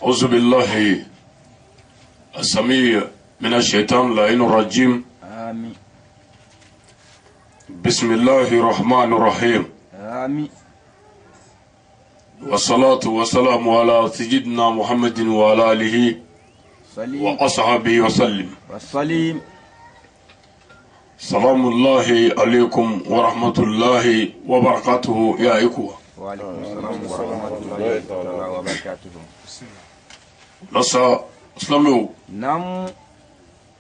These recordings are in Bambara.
أعوذ بالله السميع من الشيطان اللعين الرجيم. آمين. بسم الله الرحمن الرحيم. آمين. والصلاة والسلام على سيدنا محمد وعلى آله وأصحابه وسلم. وسلم. سلام الله عليكم ورحمة الله وبركاته يا إخوة. وعليكم السلام ورحمة الله وبركاته. Lasa silamɛw. Naamu.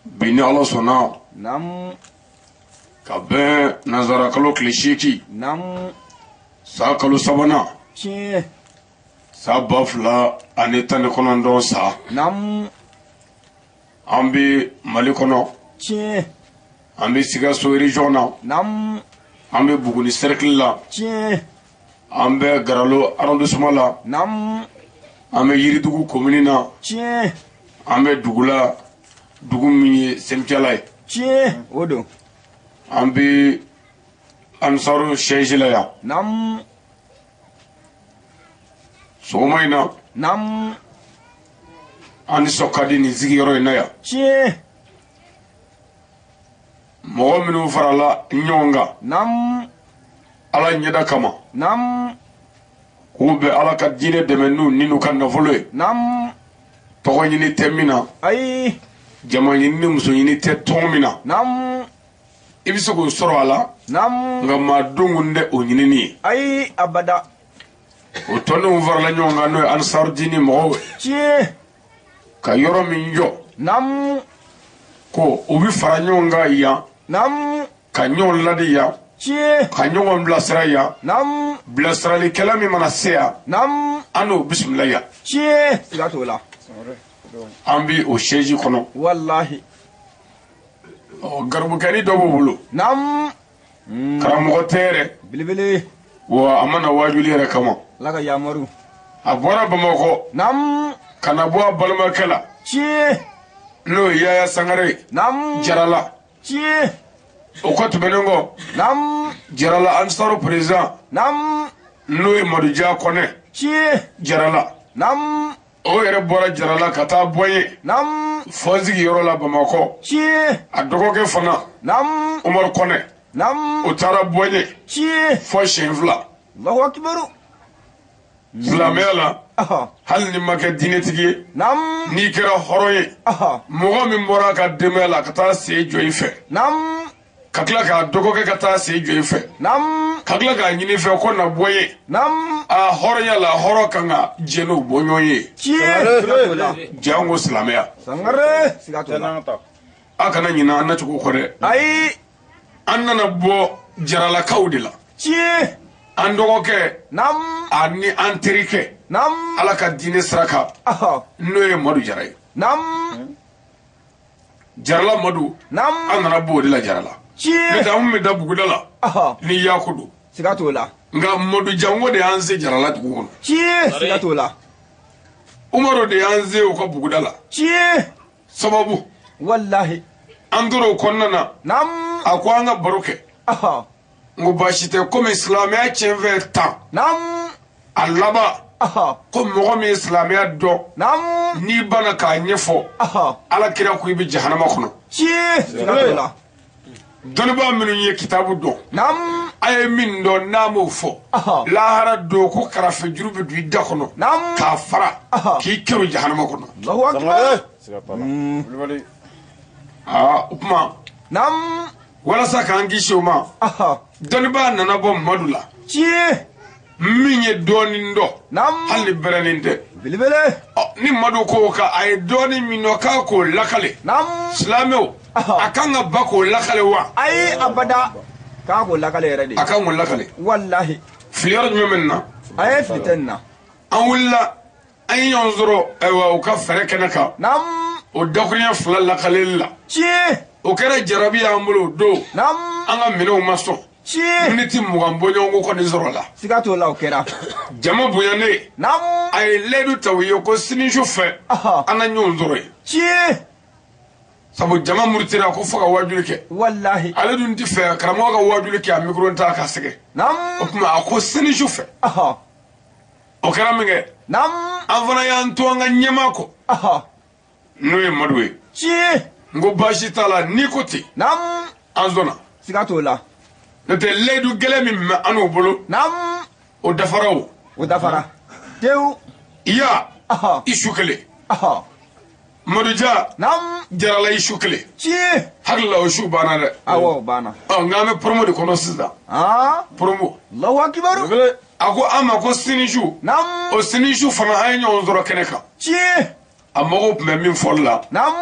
Bi ni Ala sɔnna. Naamu. Ka bɛn nanzara kalo tile 8. Naamu. San kalo sabanan. Tiɲɛ. San 2019 san. Naamu. An bɛ Mali kɔnɔ. Tiɲɛ. An bɛ Sikaso région na. Naamu. An bɛ Buguni cercle la. Tiɲɛ. An bɛ Garalo arrondissement la. Naamu. An bɛ Yiridugu commune na. Tiɲɛ. An bɛ dugu la, dugu min ye Sɛnpiyala ye. Tiɲɛ, o don. An bɛ Ansaru siège la yan. Naamu. Sɔgɔma in na. Naamu. An nisɔn ka di nin sigiyɔrɔ in na yan. Tiɲɛ. Mɔgɔ minnu farala ɲɔgɔn kan. Naamu. Ala ɲɛda kama. Naamu. K'u bɛ Ala ka diinɛ dɛmɛ n'u ni n'u ka nafolo ye. Naamu. Tɔgɔ ɲini tɛ min na. Ayi. Jama ɲini ni muso ɲini tɛ tɔn min na. Naamu. I bɛ se k'o sɔrɔ a la. Naamu. Nka maa don kun tɛ o ɲinini ye. Ayi, abada. O tɔndenw farala ɲɔgɔn kan n'o ye Ansarudini mɔgɔw ye. Tiɲɛ. Ka yɔrɔ min jɔ. Naamu. Ko u bɛ fara ɲɔgɔn kan yan. Naamu. Ka ɲɔgɔn ladi yan. Tiɲɛ. Ka ɲɔgɔn bilasira yan. Naamu. Bilasiralikɛla min mana se yan. Naamu. An n'o bisimila yan. Tiɲɛ. Siga t'o la. An bɛ o siège kɔnɔ. Walahi. Ɔ garibukɛni dɔ b'u bolo. Naamu. Karamɔgɔ tɛ yɛrɛ. Belebele. Wa a ma na waajuli yɛrɛ kama. Ala ka yamaru. A bɔra Bamakɔ. Naamu. Ka na bɔ a balimakɛ la. Tiɲɛ. N'o ye Yaya Sangare ye. Naamu. Jarala. Tiɲɛ. O kɔ tɛmɛnen kɔ. Naamu. Jarala Ansaru président. Naamu. N'o ye Maduja Kɔnɛ. Tiɲɛ. Jarala. Naamu. O yɛrɛ bɔra Jarala ka taa bɔ ye. Naamu. Fɔ sigiyɔrɔ la Bamakɔ. Tiɲɛ. A dɔgɔkɛ fana. Naamu. Umaru Kɔnɛ. Naamu. O taara bɔ ye. Tiɲɛ. Fɔ siɲɛ 2. Allahu akibaru. Silamɛya la. Hali ni ma kɛ diinɛtigi ye. Naamu. N'i kɛra hɔrɔn ye. Mɔgɔ min bɔra a ka denbaya la ka taa sen jɔ i fɛ. Naamu. Ka tila k'a dɔgɔkɛ ka taa sen jɔ i fɛ. Naamu. Ka tila k'a ɲini fɛ ko na bɔ ye. Naamu. A hɔrɔnya la hɔrɔn kan ka jɛ n'o bɔ ɲɔgɔn ye. Tiɲɛ. Jango silamɛya. Sangare. Siga t'o la. A kana ɲinɛ an nacogo kɔ dɛ. Ayi. An nana bɔ Jaralakaw de la. Tiɲɛ. An dɔgɔkɛ. Naamu. Ani an terikɛ. Naamu. Ala ka diinɛ sira kan. N'o ye Madu Jara ye. Naamu. Jarala Madu. Naamu. An nana bɔ o de la Jarala. Tiɲɛ. N'o tɛ an kun bɛ da buguda la. Ni yaako don. Siga t'o la. Nka Madu Jango de y'an se Jarala dugu kɔnɔ. Tiɲɛ. Siga t'o la. Umaru de y'an se u ka buguda la. Tiɲɛ. Sababu. Walahi. An tora o kɔnɔna na. Naamu. A ko an ka baro kɛ. N ko baasi tɛ komi silamɛya tiɲɛfɛn tan. Naamu. A laban. Ko mɔgɔ min ye silamɛya dɔn. Naamu. N'i banna k'a ɲɛfɔ. Ala kira ko i bɛ jahanama kɔnɔ. Tiɲɛ. Siga t'o la. Dɔnnibaa minnu ye kitabu dɔn. Naamu. A ye min dɔn n'a m'o fɔ. Lahara don ko karafe juru bɛ don i da kɔnɔ. Naamu. K'a fara. K'i kɛrò jahanama kɔnɔ. Allahu akbar. Aa o tuma. Naamu. Walasa k'an kisi o ma. Dɔnnibaa nana bɔ Madu la. Tiɲɛ. Min ye dɔɔnin dɔn. Naamu. Hali ni bɛrɛnin tɛ. Belebele. Ɔ ni Madu ko ka a ye dɔɔnin min dɔn k'a k'o lakale. Naamu. Silamɛw. A kan ka ba k'o lakale wa. Ayi abada. K'an k'o lakale yɛrɛ de. A kan k'o lakale. Walahi. Fili yɔrɔ jumɛn bɛ nin na. A ye fili tɛ nin na. An wulila an ye ɲɔgɔn sɔrɔ ayiwa u ka fɛɛrɛ kɛnɛ kan. Naamu. O dakuruɲɛ 2 lakaleli la. Tiɲɛ. O kɛra jarabi y'an bolo o don. Naamu. An ka minɛnw ma sɔn. Tiɲɛ. Miniti 20 bɔɲɔgɔnko kɔni sɔrɔ la. Siga t'o la o kɛra. Jama bonyanen. Naamu. A ye layidu ta u ye ko sini su fɛ. An na ɲɔgɔn sɔrɔ yen. Tiɲɛ. Sabu jama murutira ko fo ka waajuli kɛ. Walahi. Ale dun ti fɛ karamɔgɔ ka waajuli kɛ a micro ta ka sɛgɛn. Naamu. O tuma a ko sini su fɛ. O kɛra min kɛ, Naam. An fana y'an to an ka ɲɛmaa kɔ. Aha. N'o ye Madu ye. Tiɲɛ. N ko baasi t'a la, n'i ko ten. Naam. An sɔnna. Siga t'o la. N'o tɛ layidu gɛlɛn min bɛ an n'u bolo. Naam. O dafara o. O dafara. Tewu. Ya. Aha. I su kelen. Aha. Maduja. Naam. Jarala i su kelen. Tiɲɛ. Hakili la o su banna dɛ. Awɔ, o banna. Ɔ, nka an bɛ promo de kɔnɔ sisan. Aa. Promo. Allahu akibaru. A ko an ma ko sini su. Naam. O sini su fana an ye ɲɔgɔn sɔrɔ kɛnɛ kan. Tiɲɛ. A mago tun bɛ min fɔli la. Naam.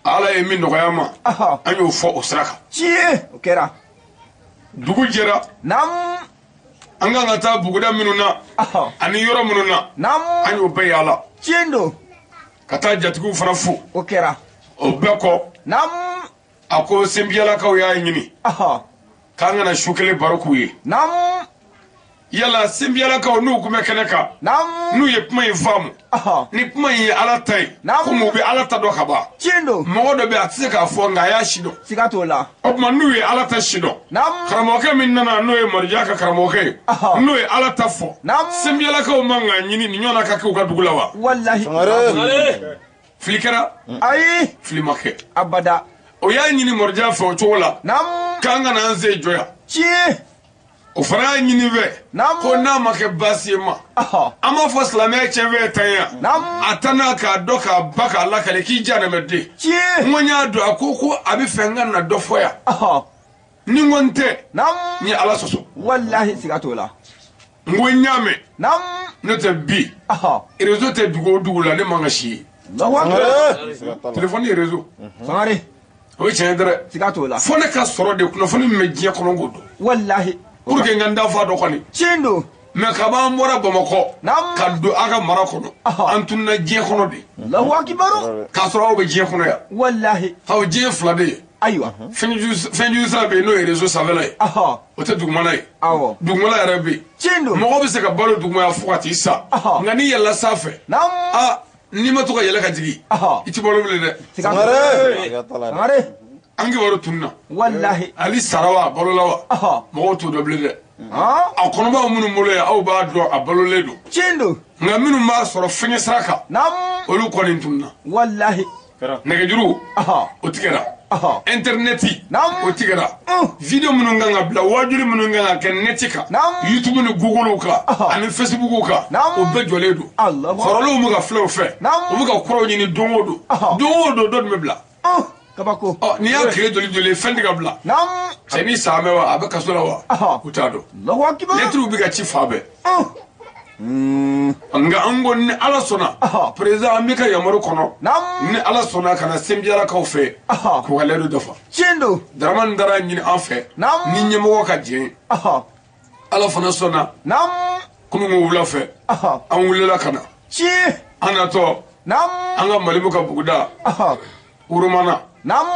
Ala ye min nɔgɔya ma. Aha. An y'o fɔ o sira kan. Tiɲɛ. O kɛra. Dugu jɛra. Naam. An kan ka taa buguda minnu na. Aha. Ani yɔrɔ minnu na. Naam. An y'o bɛɛ yaala. Tiɲɛ don. Ka taa jatigiw fana fo. O kɛra. O bɛɛ kɔ. Naam. A ko Senbiyalakaw y'a ɲini. Aha. K'an kana su kelen baro k'u ye. Naam. Yala Senbiyalakaw n'u kun bɛ kɛnɛ kan. Naam. N'u ye kuma in faamu. Aha. Ni kuma in ye Ala ta ye. Naam. Komi u bɛ Ala ta dɔn ka ban. Tiɲɛ don. Mɔgɔ dɔ bɛ yen a tɛ se k'a fɔ nka a y'a si dɔn. Siga t'o la. O tuma n'u ye Ala ta si dɔn. Naam. Karamɔgɔkɛ min nana n'o ye Maduja ka karamɔgɔkɛ ye. Aha. N'o ye Ala ta fɔ. Naam. Senbiyalakaw man ka ɲini nin ɲɔgɔnna ka kɛ u ka dugu la wa. Walahi. Fili kɛra. Ayi. Fili ma kɛ. Abada. O y'a ɲini Maduja fɛ o cogo la. Naam. K'an kana an sen jɔ yan. Tiɲɛ. O fana y'a ɲini fɛ. Naam. Ko n'a ma kɛ baasi ye ma. Aha. An b'a fɔ silamɛya tiɲɛfɛn ta ye yan. Naam. A ta n'a k'a dɔn k'a ba k'a lakale k'i janɛmɛden. Tiɲɛ. N ko n y'a dɔn a ko ko a bɛ fɛ n ka na dɔ fɔ yan. Aha. Ni n ko n tɛ. Naam. N ye Ala sɔsɔ. Walahi siga t'o la. N ko n y'a mɛn. Naam. N'o tɛ bi. Aha. Réseau tɛ dugu o dugu la ne man ka si ye. Allahu akbar. Téléphone ye réseau. Sangare. O ye tiɲɛ ye dɛ. Siga t'o la. Fo ne ka sɔrɔ de kunnafoni min bɛ diɲɛ kɔnɔ k'o dɔn. Walahi. Pour que n ka n da fa dɔ kɔni. Tiɲɛ don. Mais kaban an bɔra Bamakɔ. Naam. Ka don a ka mara kɔnɔ. Aha. An tununa diɲɛ kɔnɔ de. Allahu akibaru. K'a sɔrɔ aw bɛ diɲɛ kɔnɔ yan. Walahi. Aw diɲɛ fila de ye. Ayiwa. Fɛnjugu sira bɛ yen n'o ye réseau sanfɛla ye. Aha. O tɛ dugumana ye. Awɔ. Dugumana yɛrɛ bɛ yen. Tiɲɛ don. Mɔgɔ bɛ se ka balo dugumaya fo ka t'i sa. Aha. Nka n'i yɛlɛla sanfɛ. Naam. Aa n'i ma to ka yɛlɛ ka jigin. Aha. I ti balo bilen dɛ. Siga t'o la. Sangare. An kibaru tununa. Walahi. Ali sara wa balola wa. Aha. Mɔgɔw t'o dɔn bilen dɛ. Han. A kɔnɔbaw minnu bolo yan aw b'a dɔn a balolen don. Tiɲɛ don. Nka minnu b'a sɔrɔ fɛngɛ sira kan. Naam. Olu kɔni tununa. Walahi. Nɛgɛjuru. Aha. O tigɛra. Aha. Interneti. Naam. O tigɛra. Un. Video minnu kan ka bila wajuli minnu kan ka kɛ neti kan. Naam. YouTube ni Google kan. Aha. Ani Facebook kan. Naam. O bɛɛ jɔlen don. Allahu akbar. Kɔrɔlenw bɛ ka filɛ o fɛ. Naam. U bɛ ka kuraw ɲini don o don. Aha. Don o don dɔ tun bɛ bila. Un. Kabako. Ɔ n'i y'a tile joli joli ye fɛn tɛ ka bila. Naam. Cɛ ni san bɛ wa a bɛ kaso la wa. Aha. U t'a dɔn. Allahu akibar. Lɛtiriw bɛ ka ci fan bɛɛ. Un. Nka an ko ni Ala sɔnna. Aha. Président an b'i ka yamaru kɔnɔ. Naam. Ni Ala sɔnna ka na Senbiyalakaw fɛ. Aha. K'u ka layidu dafa. Tiɲɛ don. Daramani Dara ɲini an fɛ. Naam. Ni ɲɛmɔgɔ ka jɛn. Aha. Ala fana sɔnna. Naam. Kununko wula fɛ. Aha. An wulila ka na. Tiɲɛ. An natɔ. Naam. An ka Malibu ka buguda. Aha. Woromana. Naam.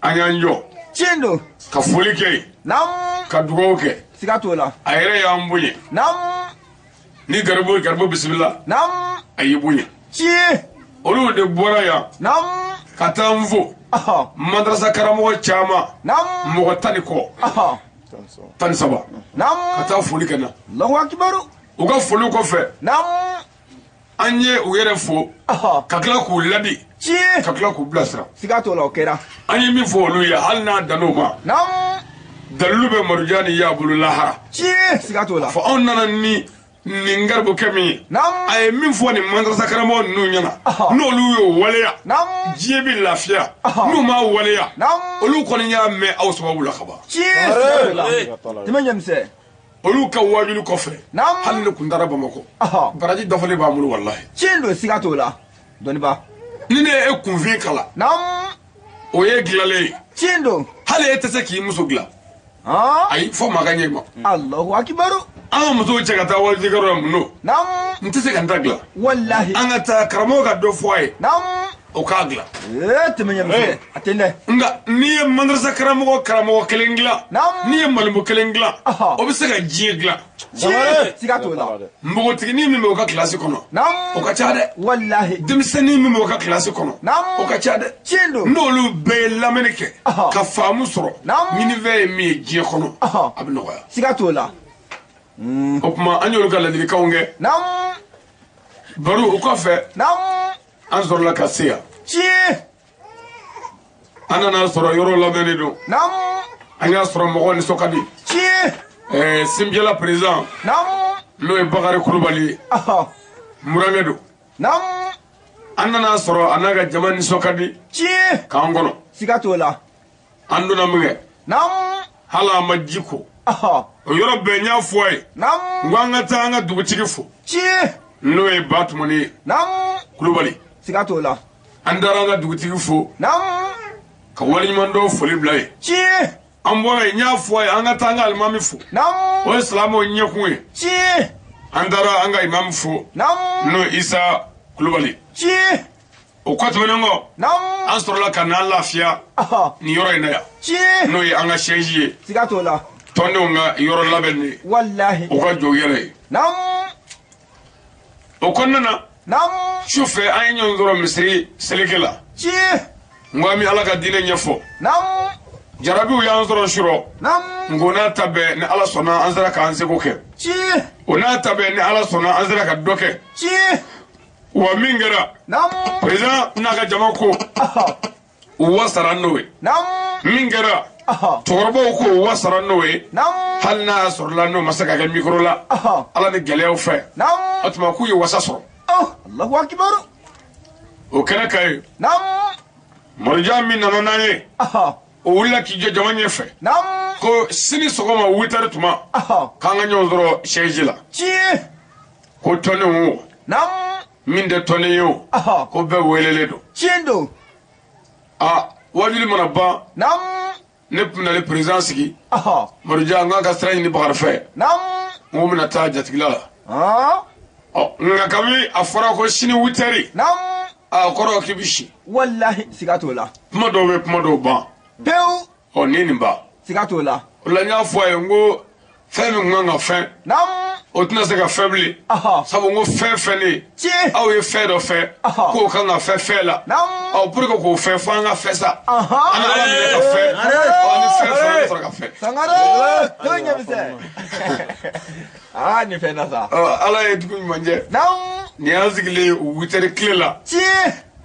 An y'an jɔ. Tiɲɛ don. Ka foli kɛ yen. Naam. Ka dugawu kɛ. Siga t'o la. A yɛrɛ y'an bonya. Naam. Ni garibu garibu bisimila. Naam. A y'i bonya. Tiɲɛ. Olu de bɔra yan. Naam. Ka taa n fo. Aha. Madarasa karamɔgɔ caman. Naam. Mɔgɔ 10 ni kɔ. Aha. 13. Naam. Ka taa foli kɛ n na. Allahu akibaru. U ka foli kɔfɛ. Naam. An ye u yɛrɛ fo. Aha. Ka tila k'u ladi. Tiɲɛ. Ka tila k'u bilasira. Siga t'o la o kɛra. An ye min fɔ olu ye hali n'a dan'o ma. Naam. Dalilu bɛ Maduja ni y'a bolo lahara. Tiɲɛ. Siga t'o la. Fɔ anw nana ni nin garibukɛ min ye. Naam. A ye min fɔ nin madarasa karamɔgɔ ninnu ɲɛna. Aha. N'olu y'o waleya. Naam. Diɲɛ bɛ lafiya. Aha. N'u m'a waleya. Naam. Olu kɔni y'a mɛn aw sababu la ka ban. Tiɲɛ. Siga t'o la. Tɛmɛ ɲɛmisɛn. Olu ka wajuli kɔfɛ. Naam. Hali ne kun taara Bamakɔ. Aha. Baraji dafalen b'an bolo walahi. Tiɲɛ don siga t'o la. Dɔnniba. Ni ne ye e kunfin kalan. Naam. O ye dilanlen ye. Tiɲɛ don. Hali e tɛ se k'i muso dilan. Han. Ayi fo maa ka ɲɛ i ma. Allahu akibaru. An ka musow cɛ ka taa wajilikɛyɔrɔ la mun don? Naam. N tɛ se ka n ta dilan. Walahi. An ka taa karamɔgɔ ka dɔ fɔ a ye. Naam. O k'a dilan. Ee tɛmɛ ɲɛmisɛn. A tɛ dɛ. Nka n'i ye madarasa karamɔgɔ kelen dilan. Naam. N'i ye malimu kelen dilan. Aha. O bɛ se ka diɲɛ dilan. Tiɲɛ. Siga t'o la. Npogotiginin min bɛ o ka kilasi kɔnɔ. Naam. O ka ca dɛ. Walahi. Denmisɛnnin min bɛ o ka kilasi kɔnɔ. Naam. O ka ca dɛ. Tiɲɛ don. N'olu bɛɛ ye lamɛnni kɛ. Aha. Ka faamu sɔrɔ. Naam. Ɲinifɛn ye min ye diɲɛ kɔnɔ. Aha. A bɛ nɔgɔya. Siga t'o la. O tuma an y'olu ka ladilikanw kɛ. Baro o kɔfɛ. An sɔrɔla ka se yan. An nana sɔrɔ yɔrɔ labɛnnen don. An y'a sɔrɔ mɔgɔw nisɔn ka di. Sinbiyala président. N'o ye Bakari Kulubali ye. N burankɛ don. An nana sɔrɔ a n'a ka jama nisɔn ka di. K'an kɔnɔ. Siga t'o la. An donna min kɛ. Hali an ma ji ko. O yɔrɔ bɛɛ n y'a fɔ a ye. N ko an ka taa an ka dugutigi fo. N'o ye Batumani ye. Kulubali. Siga t'o la. An taara an ka dugutigi fo. Ka waleɲumandɔn foli bila yen. An bɔra yen n y'a fɔ a ye an ka taa an ka alimami fo. O ye silamɛw ɲɛkun ye. An taara an ka imamu fo. N'o ye Isa Kulubali. O kɔ tɛmɛnen kɔ. An sɔrɔla ka n'an lafiya. Nin yɔrɔ in na yan. N'o ye an ka siège ye. Siga t'o la. Tɔndenw ka yɔrɔ labɛnnen ye. Walahi. U ka jɔ u yɛrɛ ye. O kɔnɔna na. Su fɛ an ye ɲɔgɔn sɔrɔ misiri seleke la. N ko an bɛ Ala ka diinɛ ɲɛfɔ. Jarabiw y'an sɔrɔ surɔ. N ko n'a ta bɛɛ ni Ala sɔnna an sera k'an seko kɛ. O n'a ta bɛɛ ni Ala sɔnna an sera ka dɔ kɛ. Wa min kɛra. Président n'a ka jama ko. U wasara n'o ye. Min kɛra. Cɛkɔrɔbaw ko u wasara n'o ye. Hali n'a y'a sɔrɔla n'o ma se ka kɛ micro la. Ala ni gɛlɛyaw fɛ. O tuma k'u ye wasa sɔrɔ. Allahu akibaru. O kɛnɛ ka ye. Morijan min nana n'an ye. O wulila k'i jɔ jama ɲɛfɛ. Ko sini sɔgɔma 8 heures tuma. K'an ka ɲɔgɔn sɔrɔ siège la. Ko tɔndenw o. Min tɛ tɔnden ye o. Ko bɛɛ welelen don. Tiɲɛ don. Aa wajuli mana ban. Ne tun nana président sigi. Morijan n k'a ka sira ɲini Bakari fɛ. N ko n bɛna taa jatigila la. Ɔ nka kabini a fɔra ko sini 8 heures. A kɔrɔ k'i bɛ si. Walahi siga t'o la. Kuma dɔw bɛ kuma dɔw ban. Pewu. Ɔ ni nin ban. Siga t'o la. O la n y'a fɔ a ye n ko fɛn min kan ka fɛn. O tɛna se ka fɛn bilen. Sabu n ko fɛn fɛn de. Aw ye fɛn dɔ fɛn. K'o kan ka fɛn fɛn la. Ɔ pour que k'o fɛn fo an ka fɛn sa. An ka Ala minɛ ka fɛn. Ɔ ni fɛn fɛn an bɛ sɔrɔ ka fɛn. Sangare. To ɲɛ bɛ sɛ. Aa nin fɛn na sa. Ɔ Ala ye dugu ɲuman jɛ. Nin y'an sigilen ye 8 heures tile la.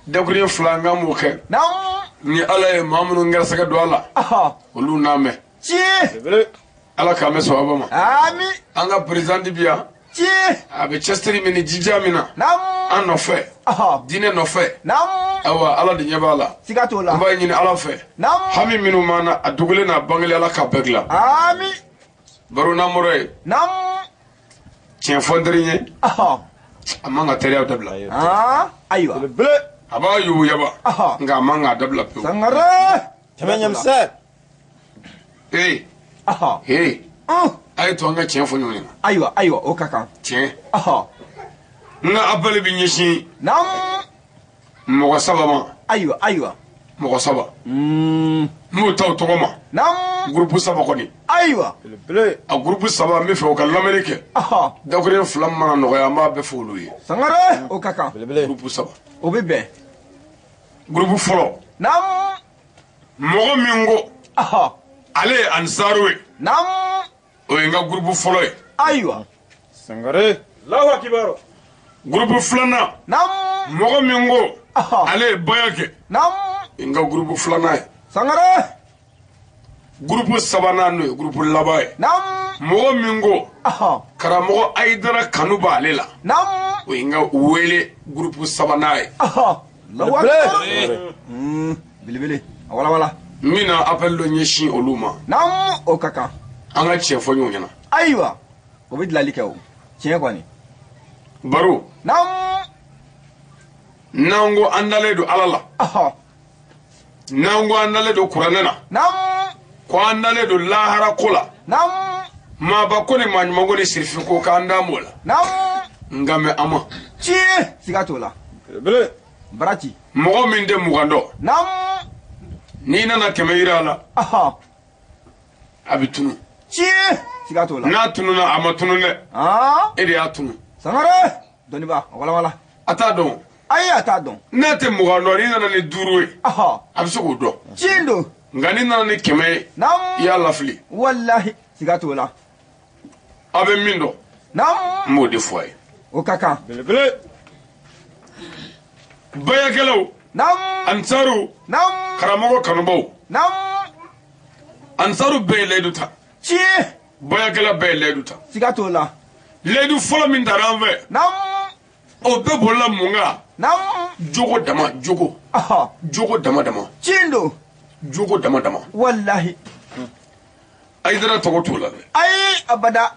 Dakuruɲɛ fila n k'an b'o kɛ. Ni Ala ye maa minnu gɛrɛsɛgɛ don a la. Olu n'a mɛn. Ala k'an bɛ sababa ma. Ami. An ka président bi yan. A bɛ cɛsiri min ni jija min na. An nɔfɛ. Diinɛ nɔfɛ. Ayiwa Ala de ɲɛ b'a la. Siga t'o la. An b'a ɲini Ala fɛ. Hami minnu b'an na a dogolen n'a bangelen Ala k'a bɛɛ dilan. Ami. Baro n'an bɔra yen. Tiɲɛ fɔ n teri ye. A man ka teriyaw dabila. Ayiwa. A b'a yubuyaba. Nka a man k'a dabila pewu. Sangare. Tɛmɛ ɲɛmisɛn. Ee. Ee. A ye to an ka tiɲɛ fɔ ɲɔgɔn ɲɛna. Ayiwa ayiwa o ka kan. Tiɲɛ. N ka appel bɛ ɲɛsin. Mɔgɔ saba ma. Ayiwa ayiwa. Mɔgɔ saba. N b'o ta o tɔgɔ ma. Groupe saba kɔni. Ayiwa. A groupe saba n bɛ fɛ o ka lamɛnni kɛ. Dakuruɲɛ fila mana nɔgɔya an b'a bɛɛ fɔ olu ye. Sangare o ka kan. Groupe saba. O bɛ bɛn. Groupe fɔlɔ. Mɔgɔ min ko. Ale ye ansaru ye. O ye n ka groupe fɔlɔ ye. Ayiwa. Sangare. Allahu akibaru. Groupe filanan. Mɔgɔ min ko. Ale ye baya kɛ. N ka groupe filanan ye. Sangare. Groupe sabanan n'o ye groupe laban ye. Mɔgɔ min ko. Karamɔgɔ Ayidara kanu b'ale la. O ye n ka wele groupe sabanan ye. Allahu akibaru. Belebele. A walawala. N bɛna appel dɔ ɲɛsin olu ma. O ka kan. An ka tiɲɛ fɔ ɲɔgɔn ɲɛna. Ayiwa. O bɛ dilanli kɛ o. Tiɲɛ kɔni. Baro. N'an ko an dalen don Ala la. N'an ko an dalen don kuranɛ na. Ko an dalen don lahara ko la. Maaba ko ni maa ɲuman ko ni sirifin ko k'an da m'o la. Nka mɛ an ma. Tiɲɛ. Siga t'o la. Baraji. Mɔgɔ min tɛ 20 dɔn. N'i nana 100 yira a la. A bɛ tunu. Tiɲɛ. Siga t'o la. N'a tununa a ma tunu dɛ. E de y'a tunu. Sangare. Dɔnniba a walawala. A t'a dɔn. Ayi a t'a dɔn. N'a tɛ 20 dɔn n'i nana ni 5 ye. A bɛ se k'o dɔn. Tiɲɛ don. Nka n'i nana ni 100 ye. I y'a lafili. Walahi siga t'o la. Aw bɛ min dɔn. Naamu. N b'o de fɔ a ye. O ka kan. Belebele. Bayakɛlaw. Naamu. Ansaru. Naamu. Karamɔgɔ kanubaw. Naamu. Ansaru bɛɛ ye layidu ta. Tiɲɛ. Bayakɛla bɛɛ ye layidu ta. Siga t'o la. Layidu fɔlɔ min tara an fɛ. Naamu. O bɛɛ bolila mun kan? Naamu. Jogo dama jogo. Jogo dama dama. Tiɲɛ don. Jogo dama dama. Walahi. Ayidara tɔgɔ t'o la dɛ. Ayi abada.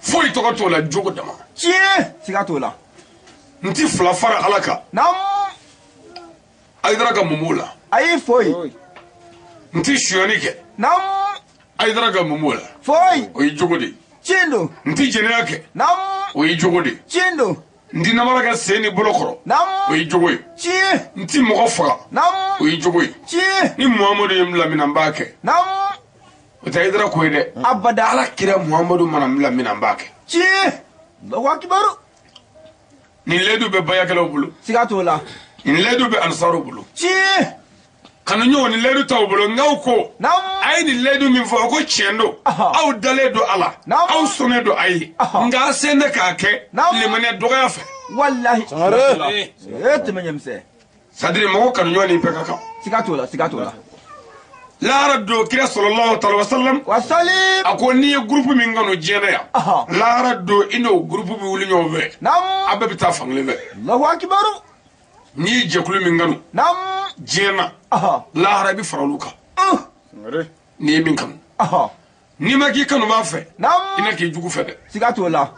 Foyi tɔgɔ t'o la jogo dama. Tiɲɛ siga t'o la. N ti fila fara Ala kan. Naamu. Ayidara ka mun b'o la? Ayi foyi. N ti sonyani kɛ. Naamu. Ayidara ka mun b'o la? Foyi. O ye jogo de ye. Tiɲɛ don. N ti jɛnɛya kɛ. Naamu. O ye jogo de ye. Tiɲɛ don. N ti namara kɛ sen ni bolo kɔrɔ. Naamu. O ye jogo ye. Tiɲɛ. N ti mɔgɔ faga. Naamu. O ye jogo ye. Tiɲɛ. Ni Muhamadu ye n bila min na n b'a kɛ. Naamu. O tɛ Ayidara ko ye dɛ. Abada. Ala kira Muhamadu mana n bila min na n b'a kɛ. Tiɲɛ. Allahu akibaru. Nin layidu bɛ bayakɛlaw bolo. Siga t'o la. Nin layidu bɛ ansaruw bolo. Tiɲɛ. Kanu ɲɔgɔn nin layidu t'aw bolo n'aw ko. Naamu. A ye nin layidu min fɔ o ko tiɲɛ don. Aw dalen don a la. Naamu. Aw sɔnnen don a ye. Nka a sen tɛ k'a kɛ. Naamu. Limaniya dɔgɔya fɛ. Walahi. Sangare. E tɛmɛ ɲɛmisɛn. C'est-à-dire mɔgɔ kanu ɲɔgɔn ni bɛɛ ka kan. Siga t'o la siga t'o la. Lahara don kira sɔlɔlahu taala wasalam. Wasalim. A ko n'i ye groupe min kanu diɲɛ na yan. Lahara don i n'o groupe bɛ wuli ɲɔgɔn fɛ. Naamu. A bɛɛ bɛ taa fankelen fɛ. Allahu akibaru. N'i ye jɛkulu min kanu. Naamu. Diɲɛ na. Lahara i bɛ fara olu kan. N'i ye min kanu. N'i ma k'i kanubaa fɛ. Naamu. I na k'i jugu fɛ dɛ. Siga t'o la.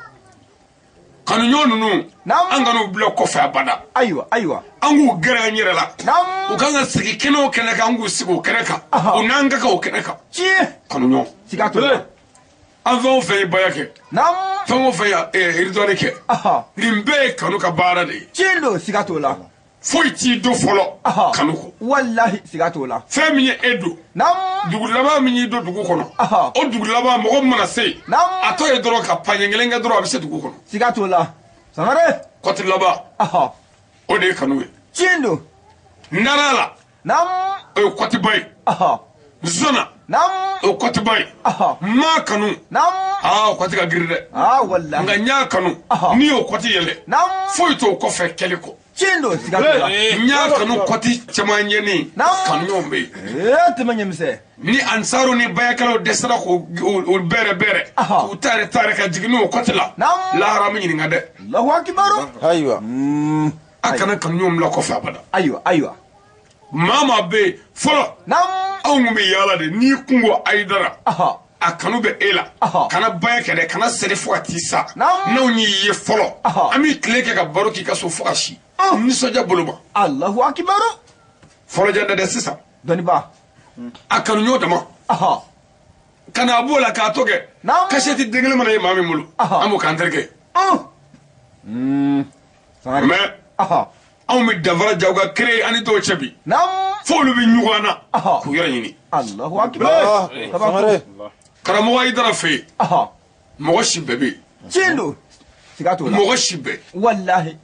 Kanu ɲɔgɔn ninnu. Naamu. An kan'u bila kɔfɛ abada. Ayiwa ayiwa. An k'u gɛrɛ an yɛrɛ la. Naamu. U kan ka sigi kɛnɛ o kɛnɛ kan an k'u sigi o kɛnɛ kan. U n'an ka kan o kɛnɛ kan. Tiɲɛ. Kanu ɲɔgɔn. Siga t'o la. An fɛn o fɛn ye baya kɛ. Naamu. Fɛn o fɛn ye ridɔni kɛ. Nin bɛɛ ye kanu ka baara de ye. Tiɲɛ don siga t'o la. Foyi t'i don fɔlɔ. Kanu kɔ. Walahi siga t'o la. Fɛn min ye e don. Naamu. Dugu laban min y'i don dugu kɔnɔ. O dugu laban mɔgɔ min mana se yen. Naamu. A tɔ ye dɔrɔn ka paɲɛ kelen kɛ dɔrɔn a bɛ se dugu kɔnɔ. Siga t'o la. Sangare. Kɔti laban. O de ye kanu ye. Tiɲɛ don. N dar'a la. Naamu. O ye kɔtiba ye. N sɔnna. Naamu. O ye kɔtiba ye. N m'a kanu. Naamu. Aa o kɔti ka girin dɛ. Walahi. Nka n y'a kanu. N'i y'o kɔti yɛlɛ. Naamu. Foyi t'o kɔfɛ kɛli kɔ. Tiɲɛ don siga t'o la. N y'a kanu kɔti caman ɲɛni. Naamu. Kanu ɲɔgɔn bɛ yen. Ee tɛmɛ ɲɛmisɛn. Ni ansaru ni bayakɛlaw dɛsɛra k'o bɛrɛ bɛrɛ. K'u taare taare ka jigin n'o kɔti la. Naamu. Lahara mi ɲininka dɛ. Allahu akibaru. Ayiwa. A kana kanu ɲɔgɔn bila kɔfɛ abada. Ayiwa ayiwa. Maa maa bɛ yen fɔlɔ. Naamu. Anw kun bɛ yaala de n'i kun ko Ayidara. A kanu bɛ e la. Kana baya kɛ dɛ kana seri fo ka t'i sa. Naamu. N'anw y'i ye fɔlɔ. An b'i tile kɛ ka baro k'i ka so fo ka si. Nisɔndiya bolo ma. Allahu akibaru. Fɔlɔ jan tɛ dɛ sisan. Dɔnniba. A kanu ɲɔgɔn dama. Ka na b'o la k'a to kɛ. Naamu. Kasɛti den kelen mana ye maa min bolo. An b'o k'an terikɛ. Mais anw bɛ danfara jaw ka créer an ni dɔw cɛ bi. Naamu. F'olu bɛ ɲugun an na. K'u yɛrɛ ɲini. Allahu akibaru. Sangare. Karamɔgɔ Ayidara fɛ yen. Mɔgɔ si bɛɛ bɛ yen. Tiɲɛ don. Siga t'o la. Mɔgɔ si bɛɛ. Walahi.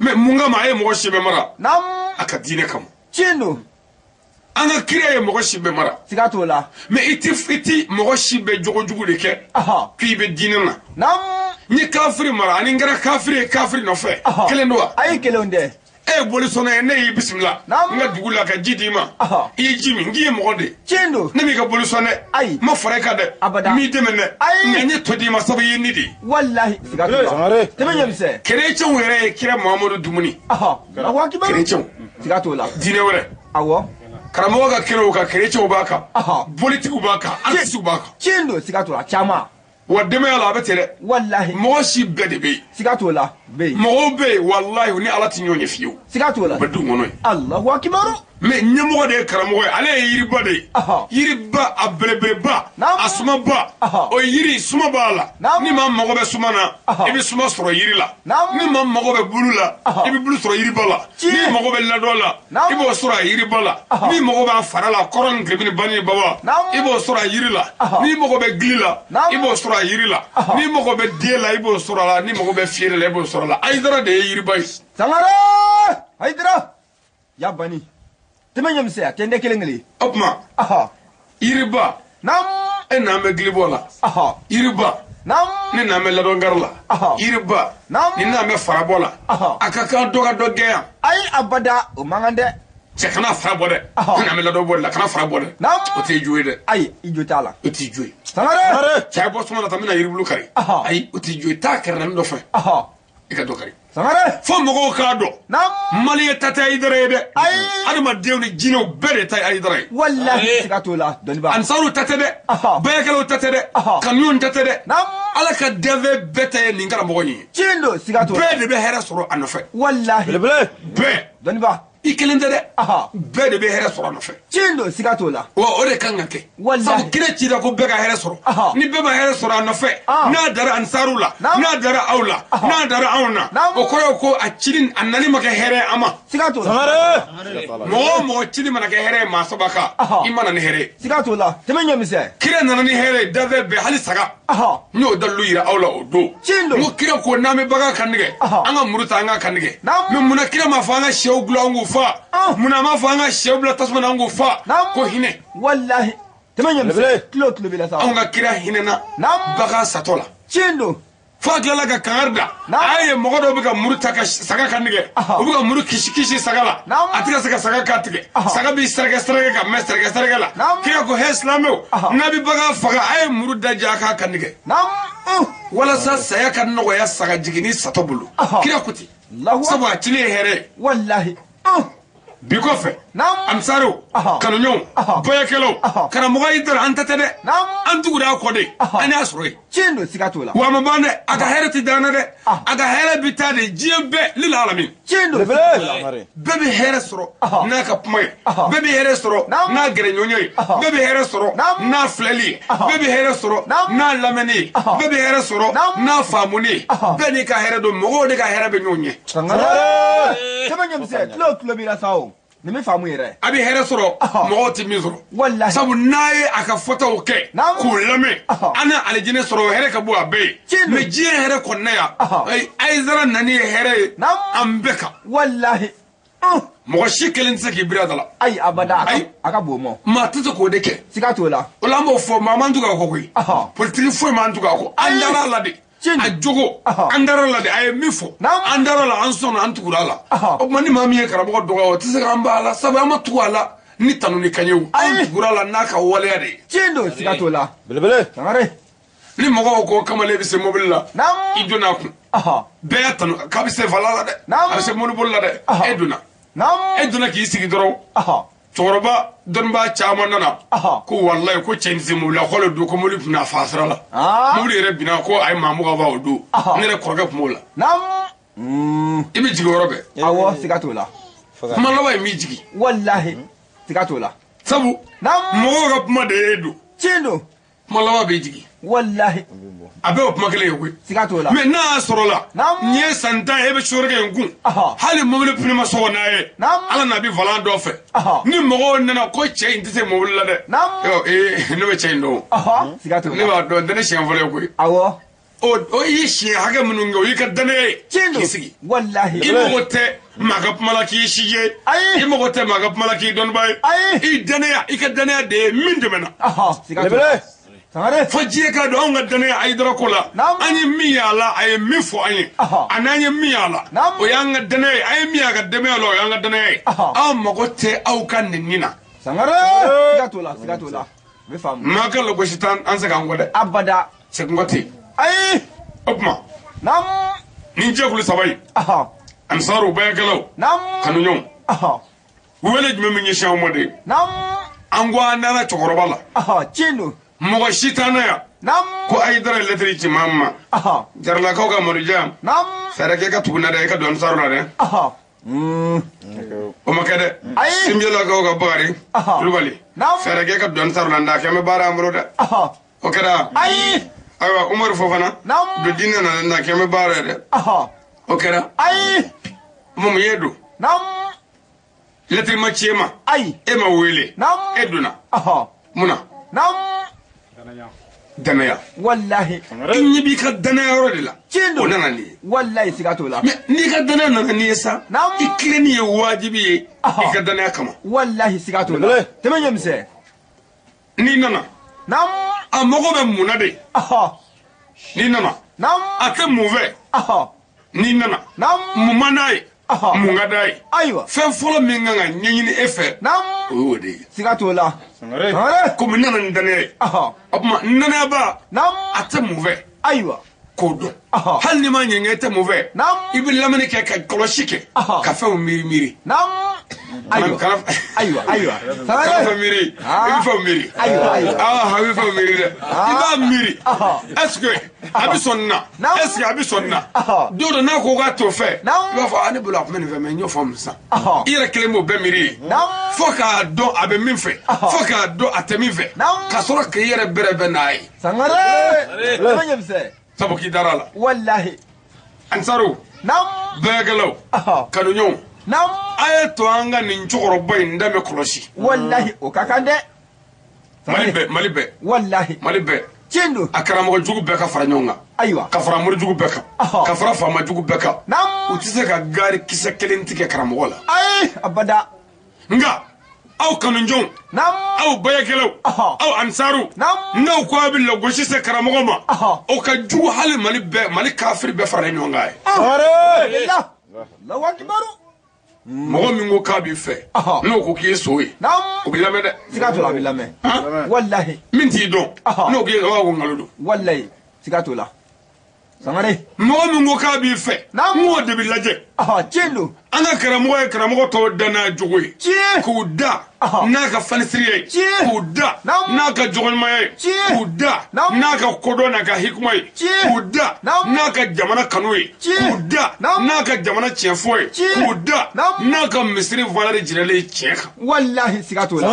Mais mun kama a ye mɔgɔ si bɛɛ mara. Naamu. A ka diinɛ kama. Tiɲɛ don. An ka kira ye mɔgɔ si bɛɛ mara. Siga t'o la. Mais i ti mɔgɔ si bɛɛ jogojugu de kɛ. K'i bɛ diinɛ na. Naamu. N ye kafiri mara ani n kɛra kafiri ye kafiri nɔfɛ. Kelen don wa? Ayi kelen tɛ. E ye bolisɔnna ye ne y'i bisimila. Naamu. N ka dugu la ka ji d'i ma. I ye ji min n k'i ye mɔgɔ de ye. Tiɲɛ don. Ne m'i ka bolisɔn dɛ. Ayi. N ma fara e kan dɛ. Abada. N m'i dɛmɛ dɛ. Ayi. Nka n ye to d'i ma sabu i ye ni de ye. Walahi siga t'o la. Sangare. Tɛmɛ ɲɛmisɛn. Kerecɛnw yɛrɛ ye kira Muhamadu dumuni. Allahu akibaru. Kerecɛnw. Siga t'o la. Diinɛ wɛrɛ. Awɔ. Karamɔgɔ ka kɛnɛw kan kerecɛnw b'a kan. Bolitigiw b'a kan. Artisiw b'a kan. Tiɲɛ don siga t'o la caman. Wa denbaya la a bɛ ten dɛ. Walahi. Mɔgɔ si bɛɛ de bɛ yen. Siga t'o la bɛ yen. Mɔgɔw bɛ yen walahi u ni Ala tɛ ɲɔgɔn ye fiyewu. Siga t'o la. U bɛ du kɔnɔ yen. Allahu akibaru. Mais ɲɛmɔgɔ de ye karamɔgɔ ye ale ye yiriba de ye. Yiriba a belebeleba. Naamu. A sumaba. O ye yiri suma b'a la. Naamu. Ni maa mago bɛ suma na. I bɛ suma sɔrɔ yiri la. Naamu. Ni maa mago bɛ bulu la. I bɛ bulu sɔrɔ yiriba la. Tiɲɛ. Ni mago bɛ ladɔn la. Naamu. I b'o sɔrɔ a yiriba la. Ni mago b'a fara la kɔrɔ ni tilebin ni ba ni baba. Naamu. I b'o sɔrɔ a yiri la. Ni mago bɛ gili la. Naamu. I b'o sɔrɔ a yiri la. Ni mago bɛ den la i b'o sɔrɔ a la. Ni mago bɛ fiyere la i b'o sɔrɔ a la. Ayidara de ye yiriba ye. Sangare. Ayidara. Ya bani. Tɛmɛ ɲɛmisɛn a tɛ n tɛ kelen kelen. O tuma. Yiriba. Naamu. E n'an bɛ gilibɔ la. Yiriba. Ni n'an bɛ ladɔnkari la. Yiriba. Ni n'an bɛ farabɔ la. A ka kan dɔ ka dɔ gɛn yan. Ayi abada o man kan dɛ. Cɛ kana fara bɔ dɛ. Ni n'an bɛ ladɔn bɔ la kana fara bɔ dɛ. O t'i jo ye dɛ. Ayi i jo t'a la. O t'i jo ye. Sangare. Cɛ bɔ suma na tan n bɛna yiribulu kari. Ayi o t'i jo ye taa kɛrɛdanin dɔ fɛ. I ka dɔ kari. Sangare. Fo mɔgɔw k'a dɔn. Maliyɛn ta tɛ Hayidara ye dɛ. Ayi. Adamadenw ni jinɛw bɛɛ de ta ye Hayidara ye. Walahi siga t'o la dɔnniba. Ansaruw ta tɛ dɛ. Bayakɛlaw ta tɛ dɛ. Kanuɲɔgɔnw ta tɛ dɛ. Ala ka danfɛn bɛɛ ta ye nin karamɔgɔ in ye. Tiɲɛ don siga t'o la. Bɛɛ de bɛ hɛrɛ sɔrɔ a nɔfɛ. Walahi. Belebele. Bɛɛ. Dɔnniba. I kelen tɛ dɛ. Bɛɛ de bɛ hɛrɛ sɔrɔ a nɔfɛ. Tiɲɛ don siga t'o la. Wa o de kan ka kɛ. Walahi. Sabu kira cira ko bɛɛ ka hɛrɛ sɔrɔ. Ni bɛɛ ma hɛrɛ sɔrɔ a nɔfɛ. N'a dara ansaruw la. N'a dara aw la. N'a dara anw na. O kɔrɔ ye ko a cili a nali ma kɛ hɛrɛ ye an ma. Siga t'o la. Mɔgɔ o mɔgɔ cili mana kɛ hɛrɛ ye maa saba kan. I ma na ni hɛrɛ ye. Siga t'o la. Tɛmɛ ɲɛmisɛn. Kira nana ni hɛrɛ ye danfɛn bɛɛ hali saga. N y'o dalilu yira aw la o don. Tiɲɛ don. N ko kira ko n'an bɛ bagan kantigɛ. An ka muru ta an ka kantigɛ. Mais munna kira m'a fɔ an ka sɛw gulon an k'u fa. Munna a m'a fɔ an ka sɛw bila tasuma na an k'u fa. Ko hinɛ. Walahi. Tɛmɛ ɲɛmisɛn. Tulo tulo b'i la sa. Anw ka kira hinɛna. Bagan satɔ la. Tiɲɛ don. F'a tilala ka kangari da. A y'a ye mɔgɔ dɔw bɛ ka muru ta ka saga kantigɛ. U bɛ ka muru kisi kisi saga la. A tɛ ka se ka saga kan tigɛ. Saga b'i sɛrɛkɛ sɛrɛkɛ ka mɛn sɛrɛkɛ sɛrɛkɛ la. Kira ko he silamɛw. N'a bɛ bagan faga a ye muru daji a k'a kantigɛ. Walasa saya ka nɔgɔya saga jiginni satɔ bolo. Kira ko ten. Sabu a cili ye hɛrɛ ye. Walahi. Bi kɔfɛ. Ansaruw. Kanuɲɔgɔnw. Bayakɛlaw. Karamɔgɔ Hayidara an ta tɛ dɛ. An tugura a kɔ de. An y'a sɔrɔ yen. Tiɲɛ don siga t'o la. Wa a ma ban dɛ. A ka hɛrɛ tɛ dan na dɛ. A ka hɛrɛ bɛ taa de diɲɛ bɛɛ lil alamin. Tiɲɛ don. Bɛɛ bɛ hɛrɛ sɔrɔ n'a ka kuma ye. Bɛɛ bɛ hɛrɛ sɔrɔ n'a gɛrɛɲɔgɔnya ye. Bɛɛ bɛ hɛrɛ sɔrɔ n'a filɛli ye. Bɛɛ bɛ hɛrɛ sɔrɔ n'a lamɛnni ye. Bɛɛ bɛ hɛrɛ sɔrɔ n'a faamuni ye. Bɛɛ n'i ka hɛrɛ don mɔgɔw de ka hɛrɛ bɛ ɲɔgɔn ɲɛ. Sangare. Tɛmɛ ɲɛmisɛn tulo tulo b'i la sa o. Nin bɛ faamu yɛrɛ. A bɛ hɛrɛ sɔrɔ mɔgɔw tɛ min sɔrɔ. Walahi. Sabu n'a ye a ka fɔtaw kɛ. K'u lamɛn. An na alijinɛ sɔrɔ o hɛrɛ ka bon a bɛɛ ye. Mais diɲɛ hɛrɛ kɔnɔna yan. Hayidara nani ye hɛrɛ ye. An bɛɛ kan. Walahi. Mɔgɔ si kelen tɛ se k'i biri a da la. Ayi abada a ka bon mɔ. Maa tɛ se k'o de kɛ. Siga t'o la. O la an b'o fɔ maa m'an tugu a kɔ koyi. Politiki foyi m'an tugu a kɔ. An dara a la de. A jogo an dara la de a ye min fɔ an dara la an sɔnna an tugura a la o tuma ni maa min ye karamɔgɔ dɔgɔya o tɛ se k'an ba a la sabu an ma tugu a la ni tanu ni kan ye o an tugura a la n'a ka waleya de ye. Tiɲɛ don siga t'o la. Belebele. Sangare. Ni mɔgɔw ko kamalen bɛ se mobili la i donna a kun bɛɛ y'a tanu k'a bɛ se vala la dɛ a bɛ se mobili la dɛ e donna e donna k'i sigi dɔrɔn. Cɛkɔrɔba dɔnnibaa caman nana ko walayi ko cɛ in tɛ se mobili la k'ale don ko mobili tun bɛna fa sira la mobili yɛrɛ binna ko a ye maa mugan fa o don ne yɛrɛ kɔrɔkɛ tun b'o la i bɛ jigin o yɔrɔ bɛɛ. Awɔ siga t'o la. Kuma laban in b'i jigin. Walahi siga t'o la. Sabu mɔgɔw ka kuma de y'e don. Tiɲɛ don. Kuma laban b'i jigin. Walahi. A bɛɛ y'o kuma kelen ye koyi. Siga t'o la. Mais n'a y'a sɔrɔ la. Nin ye san 10 ye e bɛ sokɛ in kun. Hali mobili pneu ma sɔgɔ n'a ye. Ala n'a bɛ volant dɔ fɛ. Ni mɔgɔw nana ko cɛ in tɛ se mobili la dɛ. Ee ne bɛ cɛ in dɔn. Siga t'o la. Ne b'a dɔn tɛ ne siɲɛ fɔlɔ ye koyi. Awɔ. O y'i siɲɛ hakɛ minnu kɛ o y'i ka danaya ye. Tiɲɛ don. K'i sigi. Walahi. I mago tɛ maa ka kuma la k'i si ye. Ayi. I mago tɛ maa ka kuma la k'i dɔnnibaa ye. Ayi. I danaya i ka danaya de ye min dɛmɛna. Siga t'o la. Sangare. Fo diɲɛ k'a dɔn anw ka danaya Hayidara ko la. An ye min y'a la a ye min fɔ an ye. A n'an ye min y'a la. O y'an ka danaya ye an ye min y'a ka dɛmɛya la o y'an ka danaya ye. Anw mago tɛ aw ka nɛni na. Sangare. Siga t'o la siga t'o la. N bɛ faamu. Maa ka lagosi t'an an se k'an kɔ dɛ. Abada. Segin kɔ tɛ yen. Ayi. O tuma. Nin jɛkulu saba in. Ansaruw bayakɛlaw. Kanuɲɔgɔnw. Wele jumɛn bɛ ɲɛsin anw ma de. An ko an nana cɛkɔrɔba la. Tiɲɛ don. Mɔgɔ si t'an na yan. Ko Hayidara ye lɛtiri ci maa min ma. Jaralakaw ka Madu Jan. Fɛɛrɛ kɛ i ka tugu n na dɛ i ka don Ansaru la dɛ. O ma kɛ dɛ. Sinbiyalakaw ka Bakari. Kulubali. Fɛɛrɛ kɛ i ka don Ansaru la nka a kɛ n bɛ baara an bolo dɛ. O kɛra. Ayi. Ayiwa Umaru Fofana. Don diinɛ na nka a kɛ n bɛ baara ye dɛ. O kɛra. Ayi. Mun ye don. Lɛtiri ma ci e ma. Ayi. E ma wele. E donna. Mun na. Danaya. Walahi. I ɲɛ b'i ka danaya yɔrɔ de la. Tiɲɛ don. O nana n'i ye. Walahi siga t'o la. Mais n'i ka danaya nana n'i ye sa. I tilenni ye wajibi ye. I ka danaya kama. Walahi siga t'o la. Tɛmɛ ɲɛmisɛn. N'i nana. A mago bɛ mun na de? N'i nana. A tɛ mun fɛ? N'i nana. Mun man d'a ye? Mun ka d'a ye? Ayiwa. Fɛn fɔlɔ min kan ka ɲɛɲini e fɛ, o y'o de ye. Siga t'o la. Sangare. Komi n nana ni danaya ye. O tuma n danayaba, a tɛ mun fɛ? Ayiwa. K'o dɔn. Hali n'i ma ɲininka e tɛ mun fɛ, i bɛ lamɛnni kɛ ka kɔlɔsi kɛ, ka fɛnw miiri miiri. Ayiwa. Ayiwa, ayiwa. Kana fɛn miiri, i bɛ fɛnw miiri. Ayiwa, ayiwa. A bɛ fɛnw miiri dɛ. I b'a miiri. Est-ce que a bɛ sɔn nin na? Est-ce que a bɛ sɔn nin na? Don dɔ n'a ko k'a t'o fɛ, i b'a fɔ a ne bolo a tun bɛ nin fɛ mais n y'o faamu sisan. I yɛrɛ kelen b'o bɛɛ miiri ye. Fo k'a dɔn a bɛ min fɛ, fo k'a dɔn a tɛ min fɛ, ka sɔrɔ k'i yɛrɛ bɛrɛbɛn n'a ye. Sangare. Sabu k'i dara a la. Walahi. Ansaru. Bɛɛkɛlaw. Kanuɲɔgɔnw. A ye to an ka nin cɛkɔrɔba in danbe kɔlɔsi. Walahi o ka kan dɛ. Mali bɛɛ, Mali bɛɛ. Walahi. Mali bɛɛ. Tiɲɛ don. A karamɔgɔ jugu bɛɛ ka fara ɲɔgɔn kan. Ayiwa. Ka fara mori jugu bɛɛ kan. Ka fara faama jugu bɛɛ kan. U tɛ se ka gari kisɛ kelen tigɛ karamɔgɔ la. Ayi abada. Nka aw kanujɔnw, aw bayakɛlaw, aw ansaru, n'aw ko a bɛ lagosi se karamɔgɔ ma, o ka jugu hali Mali bɛɛ, Mali kafiri bɛɛ faralen ɲɔgɔn kan ye. Allahu akibaru. Mɔgɔ min ko k'a b'i fɛ, n'o ko k'i ye so ye, o b'i lamɛn dɛ. Siga t'o la, a b'i lamɛn. Walahi. Min t'i dɔn, n'o k'i ye, o b'a fɔ ko nkalon don. Walahi, siga t'o la. Sangare. Mɔgɔ min ko k'a b'i fɛ, n'o de b'i lajɛ. Tiɲɛ don. An ka karamɔgɔ ye karamɔgɔ tɔw da n'a jogo ye. Tiɲɛ. K'u da n'a ka fanisiri ye. Tiɲɛ. K'u da n'a ka jogoɲumanya ye. Tiɲɛ. K'u da n'a ka kodɔn n'a ka hikima ye. Tiɲɛ. K'u da n'a ka jamana kanu ye. Tiɲɛ. K'u da n'a ka jamana tiɲɛfɔ ye. Tiɲɛ. K'u da n'a ka misiri valeur jiralen ye tiɲɛ kan. Walahi siga t'o la.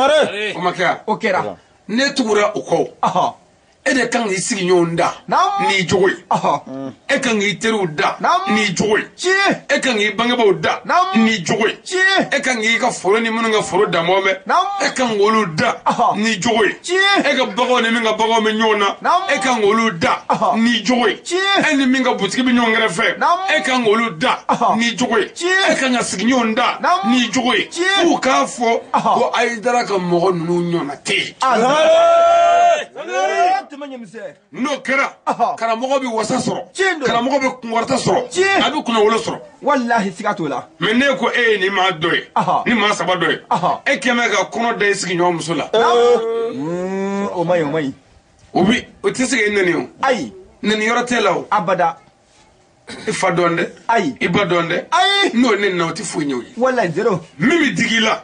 O ma kɛ wa? O kɛra. Ne tugura o kɔ. E de kan k'i sigiɲɔgɔnw da n'i jogo ye. E kan k'i teriw da n'i jogo ye. E kan k'i bangebaaw da n'i jogo ye. E kan k'i ka foro ni minnu ka foro danbɔ mɛn, e kan k'olu da n'i jogo ye. E ka baganw ni min ka baganw bɛ ɲɔgɔn na, e kan k'olu da n'i jogo ye. E ni min ka butigi bɛ ɲɔgɔn kɛrɛfɛ, e kan k'olu da n'i jogo ye. E kan ka sigiɲɔgɔnw da n'i jogo ye. K'u k'a fɔ ko Ayidara ka mɔgɔ ninnu ɲɔgɔnna tɛ yen. N'o kɛra, karamɔgɔ bɛ wasa sɔrɔ, karamɔgɔ bɛ kunkɔrɔta sɔrɔ, a bɛ kunnawolo sɔrɔ. Walahi siga t'o la. Mais ne ko e ye nin maa dɔ ye, ni maa saba dɔ ye, e kɛn bɛ ka kɔnɔ da i sigiɲɔgɔn muso la. O man ɲi, o man ɲi. O bi, o tɛ se k'e nɛni o. Ayi. Nɛni yɔrɔ t'e la o. Abada. I fa dɔn dɛ. Ayi. I ba dɔn dɛ. Ayi. N'o nɛni na, o tɛ foyi ɲɛ o ye. Walahi zéro. Min bɛ digi i la,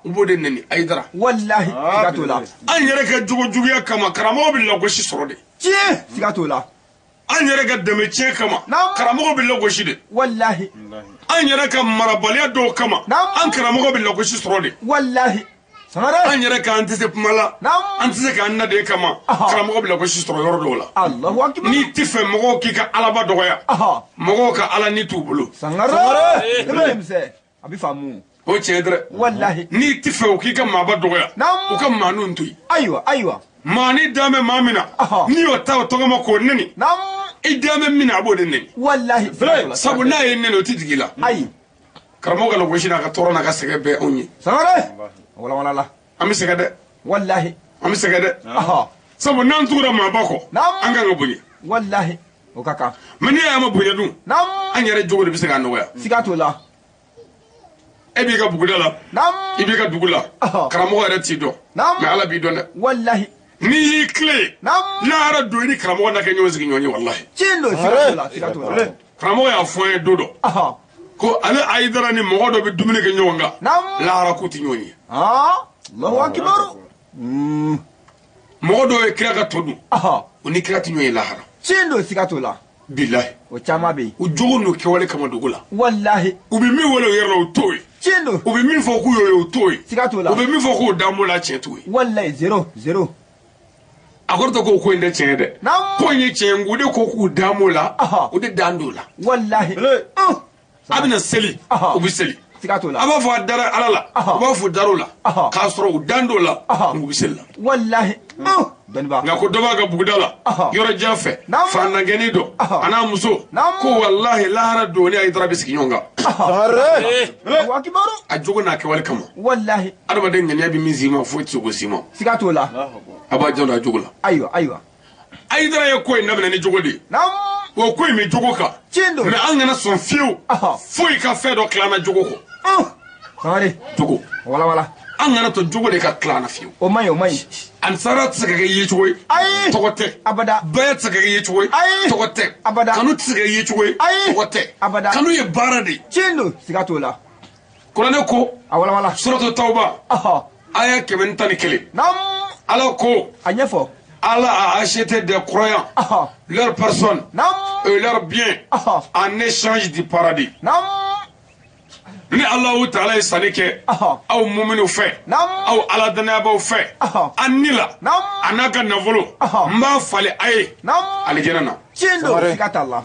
u b'o de nɛni Ayidara. Walahi siga t'o la. An yɛrɛ ka jogo juguya kama, karamɔgɔ bɛ lagosi sɔrɔ de. Tiɲɛ, siga t'o la. An yɛrɛ ka dɛmɛ tiɲɛ kama, karamɔgɔ bɛ lagosi de. Walahi. An yɛrɛ ka marabaliya dɔw kama, an karamɔgɔ bɛ lagosi sɔrɔ de. Walahi. An yɛrɛ k'an tɛ se kuma la, an tɛ se k'an naden kama, karamɔgɔ bɛ lagosi sɔrɔ yɔrɔ dɔw la. Allahu akibar. N'i tɛ fɛ mɔgɔw k'i ka alaba dɔgɔya, mɔgɔw ka ala ni t'u bolo. Sangare. A bɛ faamu. O tiɲɛ dɛ. Walahi. N'i tɛ fɛ u k'i ka maaba dɔgɔya, u ka maaninw to yen. Ayiwa, ayiwa. Maani dan bɛ maa min na, n'i y'o ta o tɔgɔ ma k'o nɛni, i dan bɛ min na a b'o de nɛni. Walahi. Sabu n'a ye nɛni o tɛ jigin i la. Ayi. Karamɔgɔ ka lagosi n'a ka tɔɔrɔ n'a ka sɛgɛn bɛɛ anw ye. Sangare. Wala wala la. An bɛ sɛgɛn dɛ. Walahi. An bɛ sɛgɛn dɛ. Sabu n'an tugura maaba kɔ, an kan ka bonya. Walahi. O ka kan. Mais n'i y'a ma bonya dun, an yɛrɛ jogo de bɛ se k'a nɔgɔya. Siga t'o la. E b'i ka buguda la, i b'i ka dugu la, karamɔgɔ yɛrɛ t'i dɔn, mais Ala b'i dɔn dɛ. Walahi. N'i y'i tilen, lahara don i ni karamɔgɔ n'a kɛ ɲɔgɔn sigi ɲɔgɔn ye walahi. Tiɲɛ don, siga t'o la, siga t'o la. Karamɔgɔ y'a fɔ an ye don dɔ. Ko ale Ayidara ni mɔgɔ dɔ bɛ dumuni kɛ ɲɔgɔn kan, lahara k'u tɛ ɲɔgɔn ye. Allahu akibaru. Mɔgɔ dɔw ye kira ka tɔ dun, o ni kira tɛ ɲɔgɔn ye lahara. Tiɲɛ don, siga t'o la. Bilahi. O caman bɛ yen. U jogo n'u kɛwale kama dugu la. Walahi. U bɛ min wele u yɛrɛ la, o t'o ye. Tiɲɛ don. U bɛ min fɔ k'u y'o ye, o t'o ye. Siga t'o la. U bɛ min fɔ k'o dan b'o la, tiɲɛ t'o ye. Walahi, zéro, zéro. A kɔrɔ tɛ k'o ko in tɛ tiɲɛ ye dɛ. Ko in ye tiɲɛ ye, u de ko k'u dan b'o la, u de dan t'o la. Walahi. A bɛna seli, u bɛ seli. Siga t'o la. A b'a fɔ a dara Ala la, u b'a fɔ dar'o la, k'a sɔrɔ u dan t'o la, u bɛ seli la. Walahi. Nka ko dɔ b'a ka buguda la yɔrɔ jan fɛ fandankɛnin dɔ a n'a muso ko walahi lahara don ni Hayidara bɛ sigi ɲɔgɔn kan. A jogo n'a kɛwale kama. Walahi. Adamaden ŋaniya bɛ min s'i ma foyi tɛ se k'o s'i ma. Siga t'o la. A b'a janto a jogo la. Ayiwa ayiwa. Hayidara ye ko in daminɛ ni jogo de ye. O ko in bɛ jogo kan. Tiɲɛ don. Mais an kana sɔn fiyewu. Foyi ka fɛn dɔ tila an na jogo kɔ. Sangare. Jogo. Wala wala. An kana to jogo de ka tila an na fiyewu. O man ɲi o man ɲi. Ansara tɛ se ka kɛ yecogo ye. Ayi. Tɔgɔ tɛ. Abada. Bɛɛ tɛ se ka kɛ yecogo ye. Ayi. Tɔgɔ tɛ. Abada. Kanu tɛ se ka kɛ yecogo ye. Ayi. Tɔgɔ tɛ. Abada. Kanu ye baara de ye. Tiɲɛ don siga t'o la. Kuranɛ ko. A wala wala. Suratu Tawba. Aya 111. Naam. Ala ko. A ɲɛfɔ. Allah a acheté des croyants, leurs personnes et leurs biens en échange du paradis. Ni Allahu Ta'ala ye sanni kɛ aw muminiw fɛ, aw ala danayabaw fɛ, an ni la, a n'a ka nafolo, n b'a falen a ye alijɛnɛ na. Tiɲɛ don siga t'a la.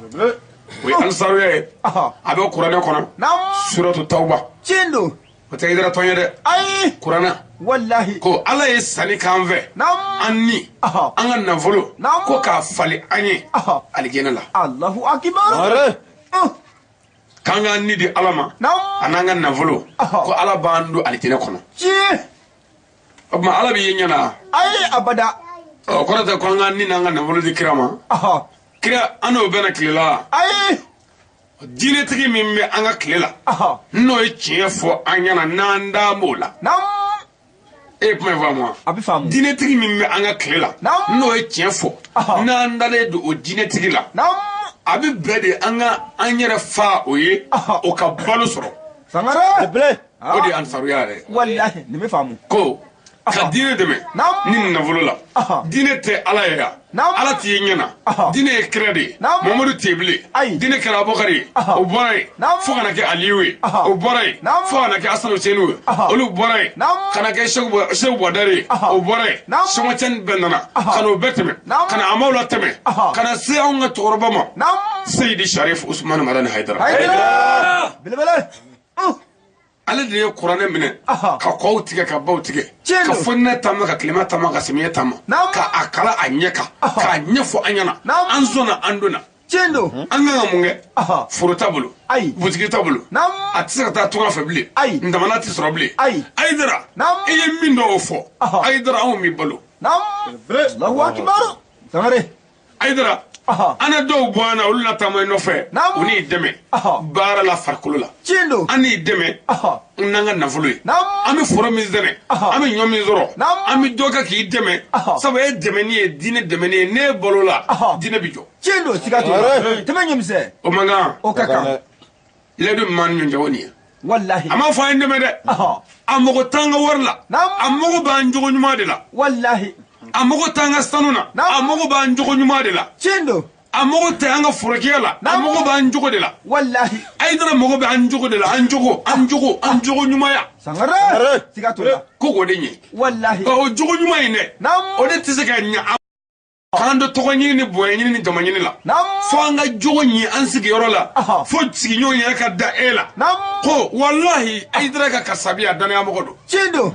O ye ansaruya ye. A bɛ kuranɛ kɔnɔ. Suratu Tawba. Tiɲɛ don. O tɛ Hayidara tɔn ye dɛ. Ayi. Kuranɛ. Walahi. Ko Ala ye sanni k'an fɛ. An ni. An ka nafolo. Ko k'a falen an ye. Alijɛnɛ la. Allahu akibaru. K'an k'an ni di Ala ma. A n'an ka nafolo. Ko Ala b'an don alijɛnɛ kɔnɔ. Tiɲɛ. O tuma Ala b'i ye ɲɛ na. Ayi abada. Ɔ kɔrɔ tɛ ko an k'an ni n'an ka nafolo di kira ma. Kira an n'o bɛna tile la. Ayi. Diinɛtigi min bɛ an ka tile la. N'o ye tiɲɛ fɔ an ɲɛna n'an da b'o la. E ye kuma in faamu wa? A bɛ faamu. Diinɛtigi min bɛ an ka tile la. N'o ye tiɲɛ fɔ. N'an dalen don o diinɛtigi la. A bɛ bɛɛ de an ka an yɛrɛ fa o ye. O ka balo sɔrɔ. Sangare. O de ye ansaruya yɛrɛ ye. Walahi nin bɛ faamu. Ko ka diinɛ dɛmɛ ni nafolo la. Diinɛ tɛ Ala ye yan. Ala t'i ye ɲɛ na. Diinɛ ye kira de ye. Mamadu tɛ yen bilen. Diinɛ kɛra Abubakari ye. O bɔra yen. Fo ka na kɛ Aliyu ye. O bɔra yen. Fo ka na kɛ Asanu Senu ye. Olu bɔra yen. Ka na kɛ Seku Bɔdari ye. O bɔra yen. Sɔmɔcɛni bɛɛ nana. Ka n'o bɛɛ tɛmɛ. Ka na Amaw la tɛmɛ. Ka na se anw ka cɛkɔrɔba ma. Seyidi Sharif Usumani Madani Hayidara. Hayidara. Belebele. Ale de ye kuranɛ minɛ ka kɔw tigɛ ka baw tigɛ ka fɔninɛ taama ka tilema taama ka samiyɛ taama ka a kala a ɲɛ kan k'a ɲɛfɔ an ɲɛna an sɔnna an donna. Tiɲɛ don. An kan ka mun kɛ? Foro t'a bolo. Butigi t'a bolo. A tɛ se ka taa tunga fɛ bilen. Ntamana tɛ sɔrɔ bilen. Hayidara i ye min dɔn o fɔ. Hayidara anw b'i balo. Allahu akibaru. Sangare. Hayidara. An na dɔw bɔ an na olu na taama i nɔfɛ u n'i dɛmɛ baara la farikolo la. Tiɲɛ don. An n'i dɛmɛ n'an ka nafolo ye. An bɛ foro min sɛnɛ. An bɛ ɲɔ min sɔrɔ. An bɛ dɔ kɛ k'i dɛmɛ. Sabu e dɛmɛni ye diinɛ dɛmɛni ye n'e balo la diinɛ bɛ jɔ. Tiɲɛ don siga t'o la. Tɛmɛ ɲɛmisɛn. O man kan. O ka kan. Layidu min b'an ni ɲɔgɔn cɛ o nin ye. Walahi. A m'a fɔ an ye dɛmɛ dɛ. A mago t'an ka wari la. A mago b'an jogo ɲuman de la. Walahi. A mago t'an ka sanu na. A mago b'an jogo ɲuman de la. Tiɲɛ don. A mago tɛ an ka forokɛya la. A mago b'an jogo de la. Walahi. Hayidara mago bɛ an jogo de la. An jogo an jogo an jogo ɲumanya. Sangare. Siga t'o la. Ko k'o de ɲɛ. Walahi. O jogo ɲuman in dɛ. O de tɛ se ka ɲɛ an. K'an to tɔgɔ ɲini ni bonya ɲini ni jama ɲini la. Fo an ka jogo ɲɛ an sigiyɔrɔ la. Fo sigiɲɔgɔn yɛrɛ ka da e la. Ko walahi Hayidara ka kasabi a danaya mɔgɔ don. Tiɲɛ don.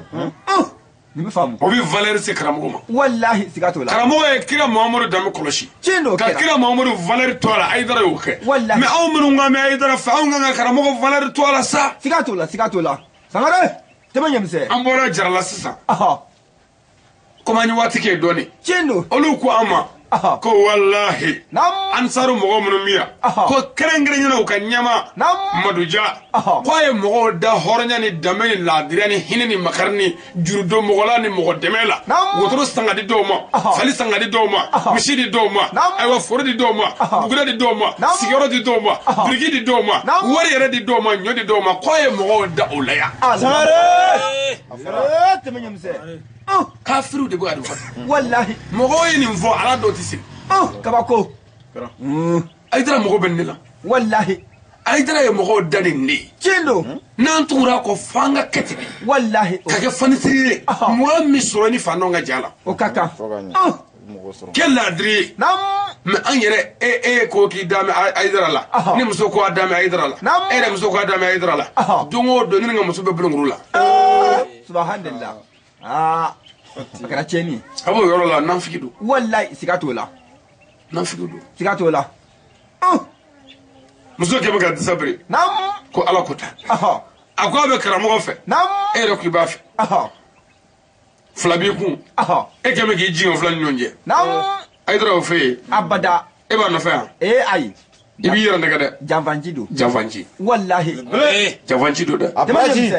Nin bɛ faamu. O bɛ valeur se karamɔgɔ ma. Walahi siga t'o la. Karamɔgɔ ye kira Muhamadu danbe kɔlɔsi. Tiɲɛ don. Ka kira Muhamadu valeur to a la Hayidara y'o kɛ. Walahi. Mais anw minnu k'an bɛ Hayidara fɛ anw kan ka karamɔgɔ valeur to a la sa. Siga t'o la siga t'o la. Sangare tɛmɛ ɲɛmisɛn. An bɔra Jara la sisan. Komi an ye waati kɛ dɔɔnin. Tiɲɛ don. Olu ko an ma. Ko walahi. Ansaru mɔgɔ minnu bɛ yan. Ko kɛrɛnkɛrɛnnenya u ka ɲɛmaa. Madu Ja. Ko a ye mɔgɔw da hɔrɔnya ni danbe ni laadiriya ni hinɛ ni makari ni jurudon mɔgɔla ni mɔgɔ dɛmɛ la. Wotoro san ka di dɔw ma. Fali san ka di dɔw ma. Misi di dɔw ma. Ayiwa foro di dɔw ma. Buguda di dɔw ma. Sigiyɔrɔ di dɔw ma. Biriki di dɔw ma. Wari yɛrɛ di dɔw ma. Ɲɔ di dɔw ma. Ko a ye mɔgɔw da o la yan. Sangare. Tɛmɛ ɲɛmisɛn. Kafiriw de bɛ ka nin fɔ. Walahi. Mɔgɔw ye nin fɔ ala dɔw tɛ se. Kabako. Hayidara mago bɛ nin de la. Walahi. Hayidara ye mɔgɔw da nin de ye. Tiɲɛ don. N'an tugura a kɔ f'an ka kɛ ten de. Walahi. Ka kɛ fanisiri ye. Mɔgɔ min sɔrɔ ni fantanw ka ja la. O ka kan. Kɛ laadiri ye. Mais an yɛrɛ e ko k'i da mɛn Hayidara la. Ne muso ko a da mɛn Hayidara la. E yɛrɛ muso ko a da mɛn Hayidara la. Don o don ne ni n ka muso bɛ bolonkuru la. Subhanallah. A kɛra tiɲɛni ye. A b'o yɔrɔ la nafigi don. Walayi siga t'o la. Nafigi don. Siga t'o la. Muso kɛmɛ ka disa biri. Naamu. Ko Ala ko tan. A ko a bɛ karamɔgɔ fɛ. Naamu. E yɛrɛ ko i b'a fɛ. Fila b'i kun. E kɛmɛ k'i jigin o fila ni ɲɔgɔn cɛ. Naamu. Ayidara o fɛ yen. Abada. E b'a nɔfɛ yan. Ee ayi. I b'i yɛrɛ nɛgɛ dɛ. Janfanci don. Janfanci. Walahi. Janfanci don dɛ. A baraji.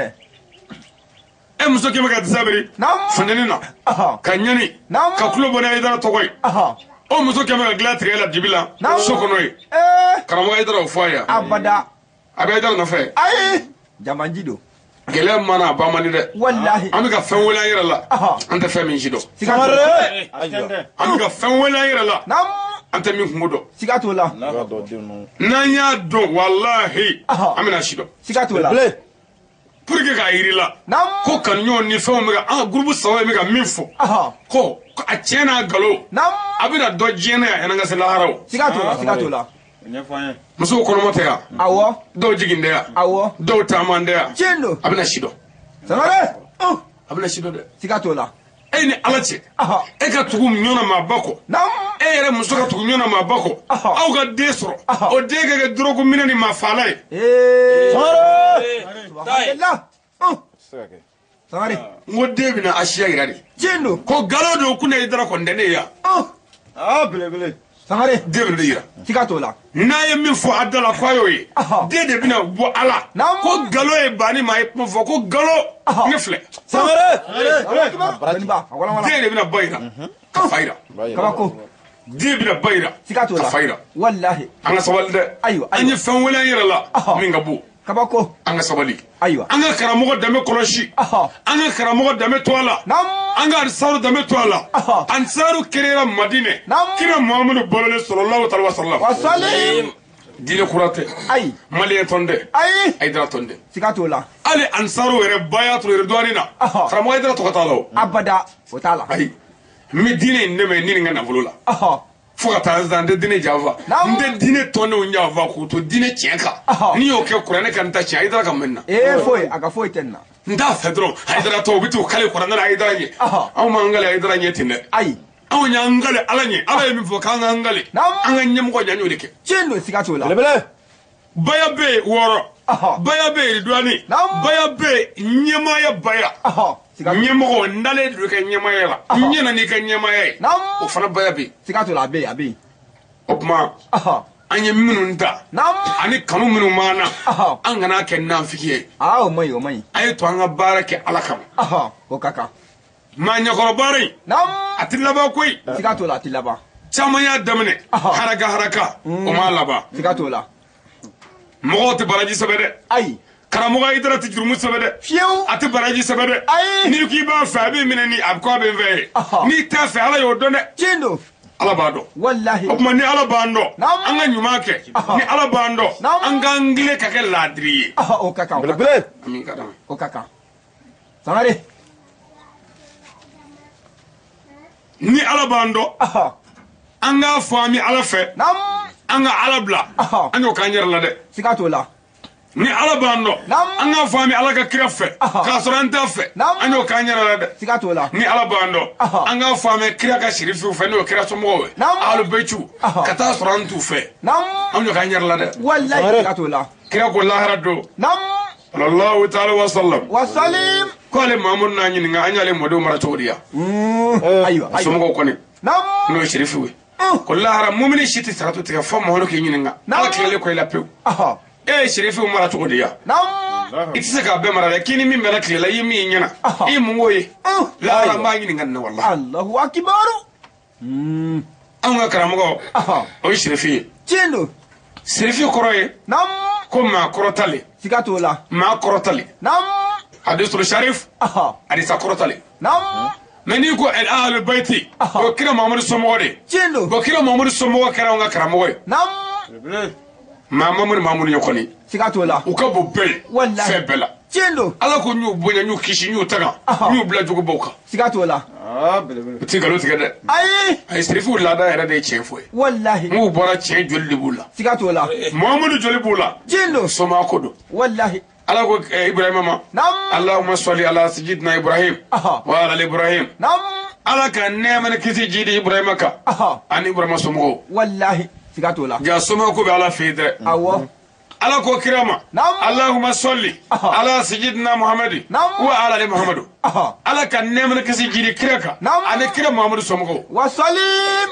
E muso kɛmɛ ka disa biri. Naamu. Funteni na. Ka ɲani. Naamu. Ka kulo bɔ ni Ayidara tɔgɔ ye. O muso kɛmɛ ka dilan tigɛ la dibi la. So kɔnɔ yen. Karamɔgɔ Ayidara o fɔ a ye. Abada. A bɛ Ayidara nɔfɛ. Ayi. Janfanci don. Gɛlɛya mana a ban man di dɛ. Walahi. An bɛ ka fɛn wele an yɛrɛ la. An tɛ fɛn min si dɔn. An bɛ ka fɛn wele an yɛrɛ la. An tɛ min kungo dɔn. Siga t'o la. N'an y'a dɔn walahi an bɛna si dɔn. Siga t'o la. Pour que k'a yir'i la. Ko kanuɲɔgɔn ni fɛnw bɛ ka an ka groupe saba bɛ ka min fɔ. Ko a tiɲɛ n'a nkalon. A bɛna dɔn diɲɛ na yan yan'an ka se lahara o. Siga t'o la siga t'o la. Musow kɔnɔma tɛ yan. Awɔ. Dɔw jigin tɛ yan. Awɔ. Dɔw taaman tɛ yan. Tiɲɛ don. A bɛna si dɔn. Sangare. A bɛna si dɔn dɛ. Siga t'o la. E ni Ala cɛ. E ka tugu ɲɔgɔn na maa ba kɔ. E yɛrɛ muso ka tugu ɲɔgɔn na maa ba kɔ. Aw ka den sɔrɔ. O den ka kɛ dɔrɔgu minɛ ni maa faala ye. Sangare. Sangare. N ko den bɛna a siya yira de. Tiɲɛ don. Ko nkalon don ko ne ye dara kɔni tɛ ne ye yan. Belebele. Sangare. Den bɛna yira. Siga t'o la. N'a ye min fɔ a da la k'a y'o ye. Den de bɛna bɔ a la. Ko nkalon ye banni ma ye kuma fɔ ko nkalon ne filɛ. Sangare. Den de bɛna ba yira. Ka fa yira. Kabako. Den bɛna ba yira. Siga t'o la. Ka fa yira. Walahi. An ka sabali dɛ. Ayiwa. An ye fɛn wele an yɛrɛ la. Min ka bon. Kabako. An ka sabali. Ayiwa. An ka karamɔgɔ danbe kɔlɔsi. An ka karamɔgɔ danbe to a la. An ka ansaru danbe to a la. Ansaru créera Madinɛ. Kira Muhamadu balolen sallallahu alaihi wa sallam. Wa salim. Diinɛ kura tɛ. Ayi. Maliyɛn tɔn tɛ. Ayi. Ayidara tɔn tɛ. Siga t'o la. Hali ansaru yɛrɛ baya to Ridwani na. Karamɔgɔ Ayidara tɔgɔ t'a la o. Abada o t'a la. Ayi. N bɛ diinɛ in dɛmɛ ni nin ka nafolo la. Fo ka taa sisan n tɛ diinɛ janfa. N tɛ diinɛ tɔndenw janfa k'u to diinɛ tiɲɛ kan. N'i y'o kɛ kuranɛ kan n ta tiɲɛ Ayidara ka mɛn na. Ee foyi a ka foyi tɛ nin na. N t'a fɛ dɔrɔn Ayidara tɔ u bɛ t'u kale kuranɛ na Ayidara ɲɛ. Anw m'an kale Ayidara ɲɛ ten dɛ. Ayi. Anw y'an kale Ala ɲɛ. Ala ye min fɔ k'an k'an kale. An ka ɲɛmɔgɔ ɲɛ an y'o de kɛ. Tiɲɛ don siga t'o la. Belebele. Baya bɛ yen 6. Baya bɛ yen Ridwani. Baya bɛ yen ɲɛmaaya baya. Ɲɛmɔgɔ n dalen don i ka ɲɛmaaya la. N ɲɛna n'i ka ɲɛmaaya ye. O fana baya bɛ yen. Siga t'o la a bɛ yen a bɛ yen. O tuma an ye minnu ta. Ani kanu minnu b'an na. An kana kɛ nafigi ye. Aa o man ɲi o man ɲi. A ye to an ka baara kɛ Ala kama. O ka kan. Maa ɲɛkɔrɔ baara in. A ti laban koyi. Siga t'o la a ti laban. Caman y'a daminɛ. Haraka haraka. O m'a laban. Siga t'o la. Mɔgɔw tɛ baraji sɛbɛn dɛ. Ayi. Karamɔgɔ Ayidara tɛ jurumu sɛbɛn dɛ. Fiyewu. A tɛ baraji sɛbɛn dɛ. Ayi. N'i k'i b'a fɛ a b'i minɛ ni a ko a bɛ n fɛ ye. N'i t'a fɛ Ala y'o dɔn dɛ. Tiɲɛ don. Ala b'a dɔn. Walahi. O tuma ni Ala b'an dɔn. An ka ɲuman kɛ. Ni Ala b'an dɔn. An k'an tilen ka kɛ laadiri ye. O ka kan. Belebele. Ami ka dama. O ka kan. Sangare. Ni Ala b'an dɔn. An k'a fɔ an bɛ Ala fɛ. An ka Ala bila. An y'o k'an yɛrɛ la dɛ. Siga t'o la. Ni Ala b'an dɔn. An k'a fɔ an bɛ Ala ka kira fɛ. K'a sɔrɔ an t'a fɛ. An y'o k'an yɛrɛ la dɛ. Siga t'o la. Ni Ala b'an dɔn. An k'a fɔ an bɛ kira ka sirifiw fɛ n'o ye kira somɔgɔw ye. Alu bɛciw. Ka taa sɔrɔ an t'u fɛ. An y'o k'an yɛrɛ la dɛ. Walayi siga t'o la. Kira ko lahara don. Sallallahu ta'ala wa sallam. Wa salim. K'ale Mahamadu n'a ɲininka an y'ale mɔdenw mara cogo di yan. Ayiwa. Somɔgɔw kɔni. N'o ye sirifiw ye. Ko lahara mumini si tɛ saratu tigɛ fo Mahamadu k'i ɲininka. Ala tilalen kɔ i la pewu. E ye sirifiw mara cogo di yan. I tɛ se k'a bɛɛ mara dɛ. K'i ni min bɛnna tile la i ye min ɲɛna. I ye mun k'o ye. Lahara n b'a ɲininka nin na walahi. Alahu akibaru. Anw ka karamɔgɔ. O ye sirifi ye. Tiɲɛ don. Sirifi kɔrɔ ye. Ko maa kɔrɔtalen. Siga t'o la. Maa kɔrɔtalen. Hadisul sharif. Hadisa kɔrɔtalen. Mais n'i ko el ahlul bayti. O kira Muhamadu somɔgɔ de. Tiɲɛ don. Bon kira Muhamadu somɔgɔ kɛra anw ka karamɔgɔ ye. Maa Mahamadu Mahamadu ye kɔni. Siga t'o la. U ka bon bɛɛ ye. Walahi. Fɛn bɛɛ la. Tiɲɛ don. Ala ko n y'u bonya n y'u kisi n y'u taga. N y'u bila jugubaw kan. Siga t'o la. U ti nkalon tigɛ dɛ. Ayi. Ayi sirifiw laada yɛrɛ de ye tiɲɛ fɔ ye. Walahi. N'u bɔra tiɲɛ joli de b'u la. Siga t'o la. Muhamadu joli b'u la. Tiɲɛ don. Soma ko don. Walahi. Ala ko Ibrahima ma. Allahumma salli ala sayyidina Ibrahim. Wa ala Ibrahim. Ala ka nɛɛma ni kisi jidi Ibrahima kan. Ani Ibrahima somɔgɔw. Wallahi siga t'o la. Ja somɔgɔw ko bɛ Ala fɛ yen dɛ. Awɔ. Ala ko kira ma. Allahumma salli ala sayyidina Muhammadi. Wa ala ali Muhammadu. Ala ka nɛɛma ni kisi jidi kira kan. Ani kira Muhammadu somɔgɔw. Wa salim.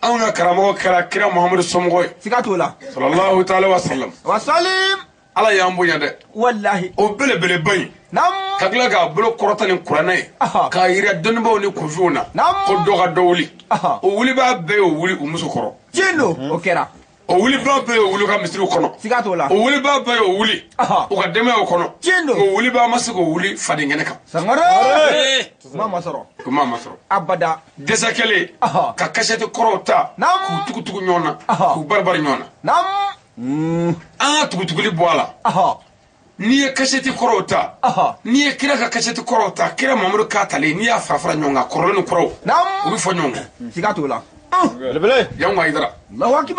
Anw ka karamɔgɔ kɛra kira Muhammadu somɔgɔ ye. Siga t'o la. Sallallahu ta'ala wa sallam. Wa salim. Ala y'an bonya dɛ. Wallahi. O belebeleba in. Ka tila k'a bolo kɔrɔta ni kuranɛ ye. K'a yira dɔnnibaaw ni kunfinw na. Ko dɔ ka dɔ wuli. O wulibaa bɛɛ y'o wuli u muso kɔrɔ. Tiɲɛ don o kɛra. O wulibaa bɛɛ y'o wuli u ka misiriw kɔnɔ. Siga t'o la. O wulibaa bɛɛ y'o wuli. U ka denbayaw kɔnɔ. Tiɲɛ don. O wulibaa ma se k'o wuli faden kɛnɛ kan. Sangare. Kuma ma sɔrɔ. Kuma ma sɔrɔ. Abada. Dɛsɛ kɛlen. Ka kasɛti kɔrɔw ta. K'u tugutugu ɲɔgɔn na. K'u baribari ɲɔgɔn na. An ka tugutuguli bɔ a la. N'i ye kasɛti kɔrɔw ta. N'i ye kira ka kasɛti kɔrɔw ta kira Mamadu k'a talen n'i y'a fara fara ɲɔgɔn kan kɔrɔlen ni kɔrɔw. U bɛ fɔ ɲɔgɔn kɔ. Siga t'o la. Jango Hayidara.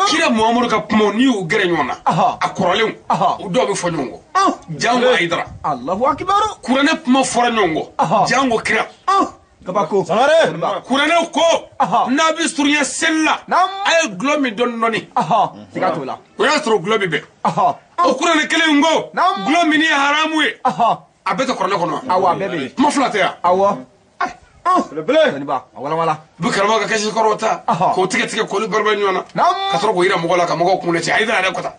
Kira Muhammadu ka kumaw n'i y'u gɛrɛ ɲɔgɔn na. A kɔrɔlenw. U dɔw bɛ fɔ ɲɔgɔn kɔ. Jango Hayidara. Alahu akibaru. Kuranɛ kuma fɔra ɲɔgɔn kɔ. Jango kira. Kabako. Kuranɛ ko. N'a bɛ surunya seli la. A ye gulɔ min dɔɔni dɔɔni. Siga t'o la. O y'a sɔrɔ gulɔ bɛ bɛn. O kuranɛ kelen in ko. Gulɔ min ye haramu ye. A bɛɛ tɛ kuranɛ kɔnɔ. Awɔ a bɛɛ bɛ yen. Kuma fila tɛ yan. Awɔ. A walawala. U bɛ karamɔgɔ ka kasi kɔrɔw ta. K'o tigɛ tigɛ k'olu baribari ɲɔgɔn na. Ka sɔrɔ k'o yira mɔgɔw la ka mɔgɔw kunkolo ci. Hayidara yɛrɛ kɔta.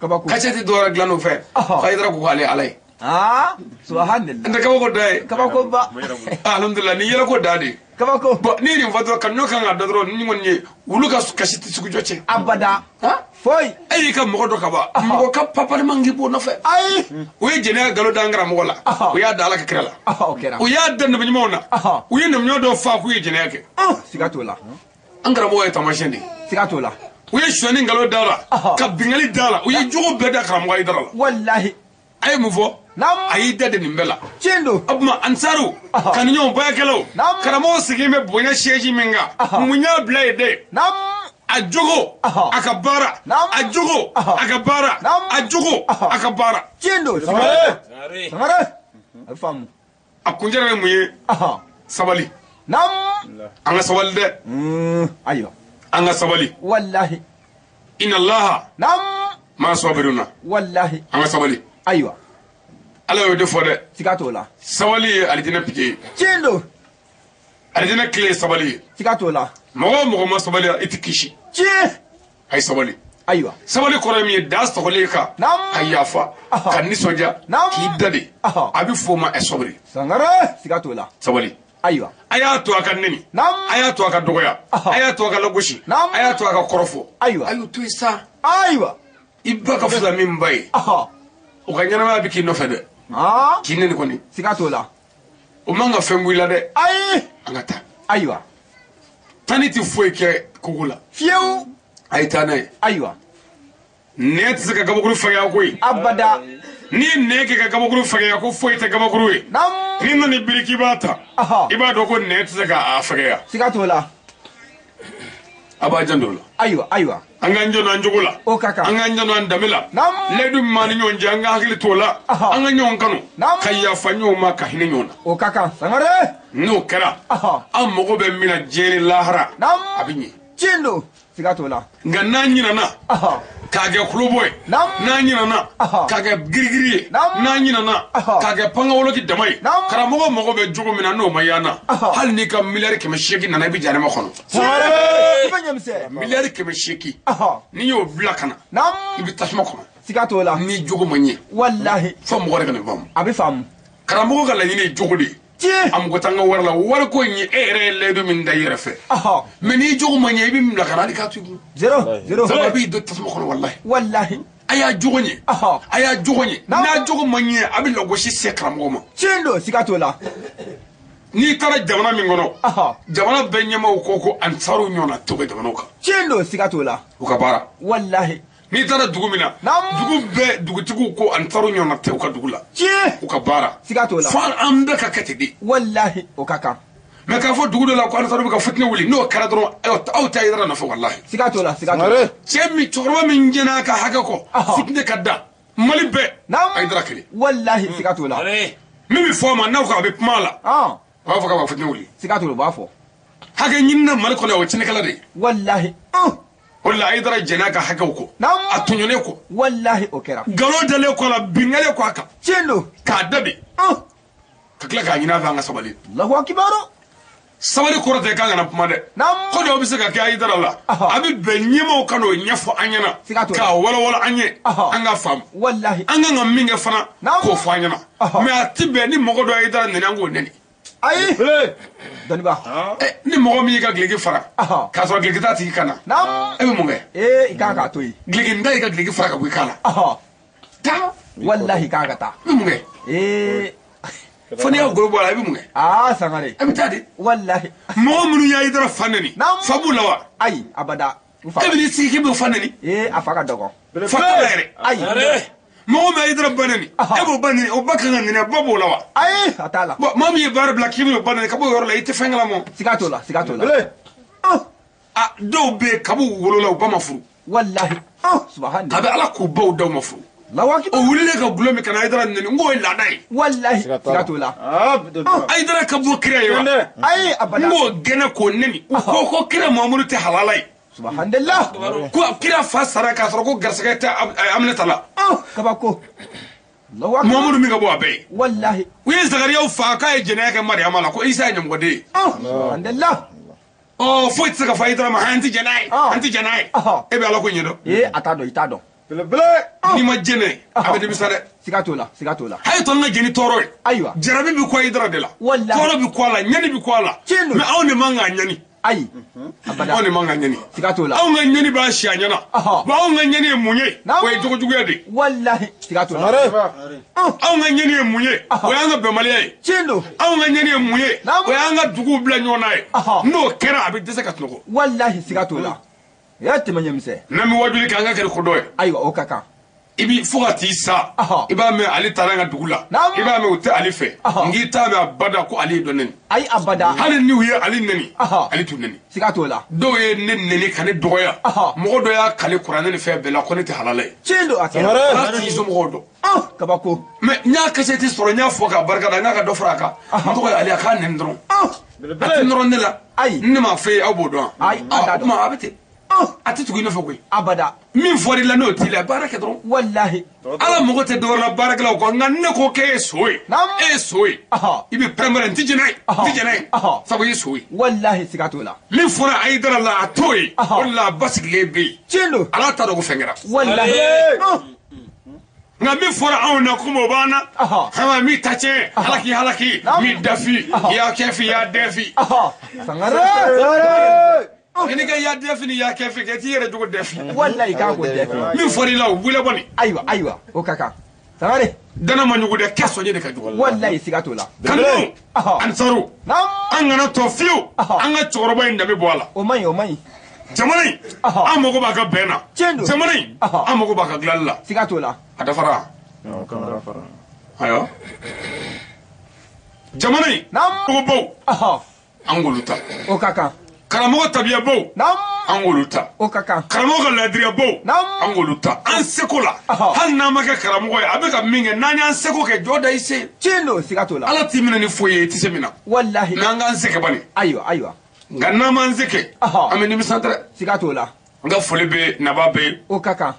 Kabako. Kasɛti dɔ wɛrɛ dilan n'o fɛ. Hayidara ko k'ale Ala ye. Subhanallah. N tɛ kabako da ye. Kabako ba. Alhamdulillah ni yɛlɛko da de. Kabako. Bon n'i ye nin fɔ dɔrɔn ka ɲɔ kan ka da dɔrɔn ni kɔni ye wulu ka kasi tɛ sugu jɔ cɛ. Abada. Foyi. E y'i ka mɔgɔ dɔ ka ban. Mɔgɔ ka papali man k'i b'o nɔfɛ. Ayi. U ye jɛnɛya nkalon da an karamɔgɔ la. U y'a da Ala ka kira la. O kɛra. U y'a da nabi ɲumanw na. U ye nabi ɲuman dɔw faa k'u ye jɛnɛya kɛ. Siga t'o la. An karamɔgɔ ye taamasiyɛn de ye. Siga t'o la. U ye sonyani nkalon da la. Ka bingali da la. U ye jogo bɛɛ da karamɔgɔ Hayidara la. Walahi. A ye mun fɔ? A y'i da de nin bɛɛ la. Tiɲɛ don. O tuma ansaru kanuɲɔgɔnw baarakɛlaw karamɔgɔ sigilen bɛ bonya siège min kan mun y'a bila yen dɛ. A jogo a ka baara a jogo a ka baara a jogo a ka baara. Tiɲɛ don. Sangare. A bɛ faamu. A kuncɛ ye mun ye? Sabali. An ka sabali dɛ. Ayiwa. An ka sabali. Walahi. Inna Allaha. Maa sabiruna. Walahi. An ka sabali. Ayiwa. Ala y'o de fɔ dɛ. Siga t'o la. Sabali ye alijinɛ pike ye. Tiɲɛ don. Alijinɛ tile ye sabali ye. Siga t'o la. Mɔgɔ o mɔgɔ ma sabali i tɛ kisi. Tiɲɛ. A ye sabali. Ayiwa. Sabali kɔrɔ ye min ye da sɔgɔlen kan. Ka yafa. Ka nisɔndiya. K'i da de. A bɛ f'o ma sabali. Sangare. Siga t'o la. Sabali. Ayiwa. A y'a to a ka neni. A y'a to a ka dɔgɔya. A y'a to a ka lagosi. A y'a to a ka kɔrɔfɔ. Ayiwa. A y'o to yen sa. Ayiwa. I ba ka fisa min ba ye. O ka ɲɛnamaya bɛ k'i nɔfɛ dɛ. K'i neni kɔni. Siga t'o la. O man ka fɛn bɔ i la dɛ. Ayi. An ka taa. Ayiwa. Tani tɛ foyi kɛ kogo la. Fiyewu. A ye taa n'a ye. Ayiwa. Nɛn tɛ se ka gabakuru fɛgɛya koyi. Abada. N'i ye nɛn kɛ ka gabakuru fɛgɛya ko foyi tɛ gabakuru ye. N'i nana biri k'i b'a ta. I b'a dɔn ko nɛn tɛ se k'a fɛgɛya. Siga t'o la. A b'a janto o la. Ayiwa ayiwa. An k'an janto an jogo la. O ka kan. An k'an janto an danbe la. Layidu min b'an ni ɲɔgɔn cɛ an ka hakili t'o la. An ka ɲɔgɔn kanu. Ka yafa ɲɔgɔn ma ka hinɛ ɲɔgɔn na. O ka kan Sangare. N'o kɛra. An mago bɛ min na diɲɛ ni lahara. A bɛ ɲɛ. Tiɲɛ don. Siga t'o la. Nka n'an ɲinɛna. K'a kɛ kulobɔ ye. N'an ɲinɛna. K'a kɛ girigiri ye. N'an ɲinɛna. K'a kɛ pankawoloki dama ye. Karamɔgɔ mago bɛ jogo min na n'o ma y'an na. Hali n'i ka miliyari 800 nana i bɛ jahanama kɔnɔ. Miliyari 800. N'i y'o bila ka na. I bɛ tasuma kɔnɔ. Siga t'o la. N'i jogo ma ɲɛ. Walahi. Fo mɔgɔ de ka nin faamu. A bɛ faamu. Karamɔgɔ ka laɲini ye jogo de ye. A mɔgɔ t'an ka wari la wari ko in ye e yɛrɛ ye layidu min da i yɛrɛ fɛ. Mɛ n'i jogo ma ɲɛ i bɛ min bila ka na hali k'a to i kun. Zéro. Sabu a b'i don tasuma kɔnɔ walahi. Walahi. A y'a jogo ɲɛ. A y'a jogo ɲɛ. N'a jogo ma ɲɛ a bɛ lagosi se karamɔgɔ ma. Tiɲɛ don siga t'o la. N'i taara jamana min kɔnɔ. Jamana bɛɛ ɲɛmaaw ko ansaru ɲɔgɔnna t'u ka jamanaw kan. Tiɲɛ don siga t'o la. U ka baara. Walahi. N'i taara dugu min na. Dugu bɛɛ dugutigiw ko ansaru ɲɔgɔnna tɛ u ka dugu la. Tiɲɛ. U ka baara. Siga t'o la. Fo an bɛɛ ka kɛ ten de. Walahi o ka kan. Mɛ k'a fɔ dugu dɔ la ko ansaru bɛ ka fitinɛ wuli n'o kɛra dɔrɔn aw t'a yɛrɛ nɔfɛ walahi. Siga t'o la siga t'o la. Cɛ min cɛkɔrɔba min jɛn'a ka hakɛ kɔ. Fitinɛ ka da. Mali bɛɛ Hayidara kelen walahi siga t'o la min bɛ fɔ a ma n'aw ko a bɛ kuma a la u b'a fɔ k'a b'a fitinɛ wuli siga t'o la u b'a fɔ hakɛ ɲinina Mali kɔnɔ o ye tiɲɛnikɛla de ye walahi o de la Hayidara jɛn'a ka hakɛw kɔ a tɔɲɔnen kɔ walahi o kɛra nkalon dalen kɔ a la binkanni kɔ a kan tiɲɛ don k'a da de ka tila k'a ɲini a fɛ an ka sabali Allahu akibaru sabali kɔrɔ tɛ k'an kana kuma dɛ ko dɔw bɛ se ka kɛ Hayidara la a bɛ bɛn ɲɛmaaw ka n'o ɲɛfɔ an ɲɛna k'a walawala an ye an ka faamu walahi an kan ka min kɛ fana k'o fɔ an ɲɛna mais a ti bɛn ni mɔgɔ dɔ Hayidara nɛni an k'o nɛni ayi dɔnniba ni mɔgɔ min y'i ka duloki fara k'a sɔrɔ duloki t'a tigi kan na e bɛ mun kɛ i kan k'a to yen duloki n ta y'i ka duloki fara ka bɔ i kan la taa walahi i kan ka taa i bɛ mun kɛ fo n'i y'a golo bɔ a la i bɛ mun kɛ aa Sangare e bɛ taa di walahi mɔgɔ minnu y'a Hayidara fa nɛni fa b'u la wa ayi abada e bɛ n'i sigi k'i b'o fa nɛni a fa ka dɔgɔ fa t'a la yɛrɛ ayi mɔgɔ min Hayidara ba nɛni e b'o ba nɛni o ba kan ka nɛni a ba b'o la wa ayi a t'a la bon maa min ye baara bila k'i b'o ba nɛni ka b'o yɔrɔ la i tɛ fɛn kalama siga t'o la siga t'o la a dɔw bɛ yen kab'u wolola u ba ma furu walahi subahana a bɛ Ala k'u baw d'aw ma furu o wulilen ka gulɔ min ka na Hayidara nɛni n k'o ye laada ye walahi siga t'o la Hayidara ka bɔ kira ye wa ayi abada n k'o gɛnɛ k'o nɛni u ko kira Muhamadu tɛ halala ye subhanallah ko kira fa sara k'a sɔrɔ ko garisɛgɛ tɛ Aminata la kabako Muhamadu min ka bɔ a bɛɛ ye walahi u ye Zakariyaw fa k'a ye jɛnɛya kɛ Mariyama la ko Isa ye ɲamɔgɔden ye subhanallah ɔ foyi tɛ se ka fɔ Hayidara ma an tɛ jɛn n'a ye an tɛ jɛn n'a ye e bɛ Ala ko ɲɛdɔn a t'a dɔn i t'a dɔn n'i ma jɛnɛ a bɛ nimisa dɛ siga t'o la siga t'o la hali to an ka jɛni tɔɔrɔ ye ayiwa jarabi bɛ kɔ Hayidara de la walahi tɔɔrɔ bɛ kɔ a la ɲani bɛ kɔ a la mais anw de man k'a ɲani ayi abada anw de man ka ɲani siga t'o la anw ka ɲani b'a si a ɲɛna bon anw ka ɲani ye mun ye o ye jogojuguya de ye walahi siga t'o la anw ka ɲani ye mun ye o y'an ka bɛnbaliya ye tiɲɛ don anw ka ɲani ye mun ye o y'an ka duguw bila ɲɔgɔn na ye n'o kɛra a bɛ dɛsɛ ka sunɔgɔ walahi siga t'o la i y'a tɛmɛ ɲɛmisɛn n'an bɛ wajuli kɛ an ka kɛ ni kodɔn ye ayiwa o ka kan i bi fo ka t'i sa i b'a mɛn ale taara an ka dugu la i b'a mɛn u tɛ ale fɛ n k'i t'a mɛn abada ko ale ye dɔ nɛni ayi abada hali n'u ye ale nɛni ale t'u nɛni siga t'o la dɔw ye ne nɛni ka ne dɔgɔya mɔgɔ dɔ y'a kale kuranɛ ni fɛn bɛɛ la ko ne tɛ halala ye tiɲɛ don a kɛra ala t'i somɔgɔw dɔn kabako mais n y'a kasɛti sɔrɔ n y'a fɔ k'a barika da n k'a ka dɔ fara a kan n tɔgɔ ye ale a k'a nɛni dɔrɔn a tɛ nɔrɔ ne la ayi ne m'a fɔ e ye aw b'o dɔn ayi wa o tuma a bɛ ten a tɛ tugu i nɔfɛ koyi abada min fɔr'i la n'o t'i la baara kɛ dɔrɔn walahi ala mago tɛ dɔwɛrɛ la baarakɛlaw kɔ nka ne ko k'e ye so ye e ye so ye i bɛ pɛrɛn-pɛrɛn n tɛ jɛn n'a ye n tɛ jɛn n'a ye sabu i ye so ye walahi siga t'o la min fɔra Hayidara la a t'o ye o de la a basigilen bɛ yen tiɲɛ don ala t'a dɔn ko fɛn kɛra walahi nka min fɔra anw na komi o b'an na hama m'i ta tiɲɛ ala k'i halaki m'i dafi i y'a kɛ fi i y'a dɛfi Sangare ni ka y'a dɛfi ni y'a kɛ fi kɛ t'i yɛrɛ jogo dɛfi walahi k'a ko dɛfi min fɔra i la o wuli bɔ nin ayiwa ayiwa o ka kan Sangare dana ma ɲugu dɛ kɛ sɔnni de ka jugu walahi siga t'o la kanu ansaru an kana tɔ fiyewu an ka cɛkɔrɔba in danbe bɔ a la o man ɲi o man ɲi jamana in an mago b'a ka bɛn na tiɲɛ don jamana in an mago b'a ka dilanli la siga t'o la a dafara ayiwa jamana in mago baw an k'olu ta o ka kan karamɔgɔ tabiya baw an k'olu ta o ka kan karamɔgɔ ka ladiriya baw an k'olu ta an seko la hali n'an ma kɛ karamɔgɔ ye a bɛ ka min kɛ n'an y'an seko kɛ jɔ da i se tiɲɛ don siga t'o la ala t'i minɛ ni foyi ye i tɛ se min na walahi n'an k'an se kɛ bani ayiwa ayiwa nka n'an m'an se kɛ an bɛ nimisa dɛ siga t'o la n ka foli bɛ naba bɛ yen o ka kan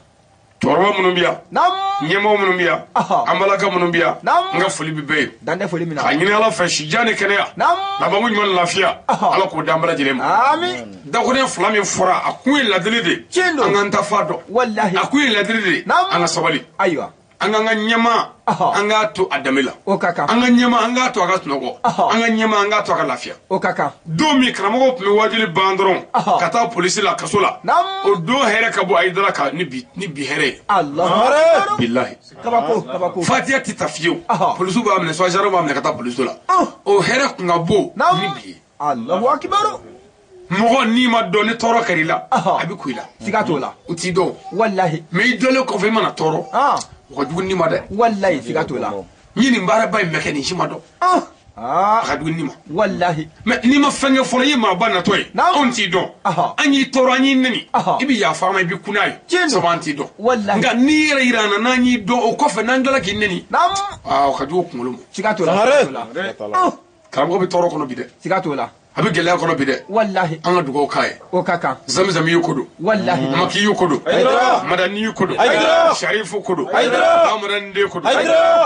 cɛkɔrɔba minnu bɛ yan ɲɛmɔgɔ minnu bɛ yan an balaka minnu bɛ yan n ka foli bɛ bɛɛ ye dan tɛ foli min na k'a ɲini ala fɛ sijan ni kɛnɛya labanko ɲuman ni lafiya ala k'o d'an bɛɛ lajɛlen ma ami dakuruɲɛ fila min fɔra a kun ye ladili de ye an k'an ta fa dɔn walahi a kun ye ladili de ye an ka sabali ayiwa an k'an ka ɲɛmaa an k'a to a danbe la o ka kan an ka ɲɛmaa an k'a to a ka sunɔgɔ an ka ɲɛmaa an k'a to a ka lafiya o ka kan don min karamɔgɔw tun bɛ wajuli ban dɔrɔn ka taa polisi la kaso la o don hɛrɛ ka bɔ Hayidara kan ni bi hɛrɛ ye Alahu bilahi kabako kabako fatiya tɛ ta fiyewu polisiw b'a minɛ soit gendarme b'a minɛ ka taa polisiso la o hɛrɛ tun ka bon ni bi ye Alahu akibaru mɔgɔ n'i ma dɔn ni tɔɔrɔ kɛr'i la a bɛ ku i la siga t'o la u t'i dɔn walahi mais i dɔnlen kɔfɛ i mana tɔɔrɔ o ka jugu ni ma dɛ walahi siga t'o la n ye nin baaraba in bɛɛ kɛ nin si ma dɔn A ka jugu ni ma. Walahi. Mais n'i ma fɛn kɛ fɔlɔ i ye maaba natɔ ye. Anw t'i dɔn. An y'i tɔɔrɔ an y'i nɛni. I bɛ yafa an ma i bɛ kun n'a ye. Sabu an t'i dɔn. Walahi. Nka n'i yɛrɛ yira an na n'an y'i dɔn o kɔfɛ n'an tilala k'i nɛni. Aa o ka jugu kunkolo ma. Siga t'o la. Karamɔgɔ bɛ tɔɔrɔ kɔnɔ bi dɛ. Siga t'o la. A bɛ gɛlɛya kɔnɔ bi dɛ. Walahi. An ka dugawu k'a ye. O ka kan. Zamizami y'u ko don. Walahi. Maki y'u ko don. Madani y'u ko don. Sharifu ko don. Bamadani den ko don.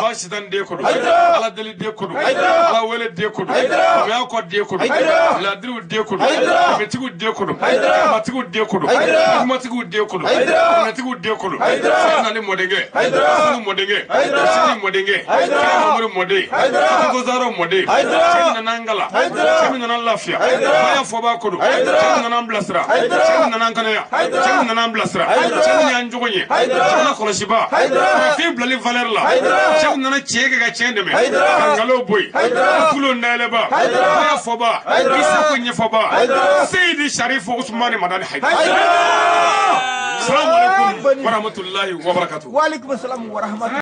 Basitan den ko don. Aladeli den ko don. Alawele den ko don. Mɛyakɔ den ko don. Ladiriw den ko don. Mɛtigiw den ko don. Matigiw den ko don. Kumatigiw den ko don. Mɛtigiw den ko don. Sɛnali mɔdenkɛ. Sinu mɔdenkɛ. Sini mɔdenkɛ. Kɛnɛmamori mɔden. Kogozaro mɔden. Cɛ min nana an gala. Cɛ min nana an lafiya. Baya fɔba ko don. Cɛ min nana an bilasira. Cɛ min nana an kɛnɛya. Cɛ min nana an bilasira. Cɛ min y'an jogo ɲɛ. Jamana kɔlɔsiba. Farafin bilali valeur la. Cɛ min nana tiɲɛ kɛ ka tiɲɛ dɛmɛ. Ka nkalon bɔ yen. Kulo nayɛlɛba. Baya fɔba. Isa ko ɲɛfɔba. Seyidi Sharifu Usumani Madani Hayidara. Salamu alaikum wa rahmatulahi wa barakatuh. Wa alaikum salam wa rahmatulah.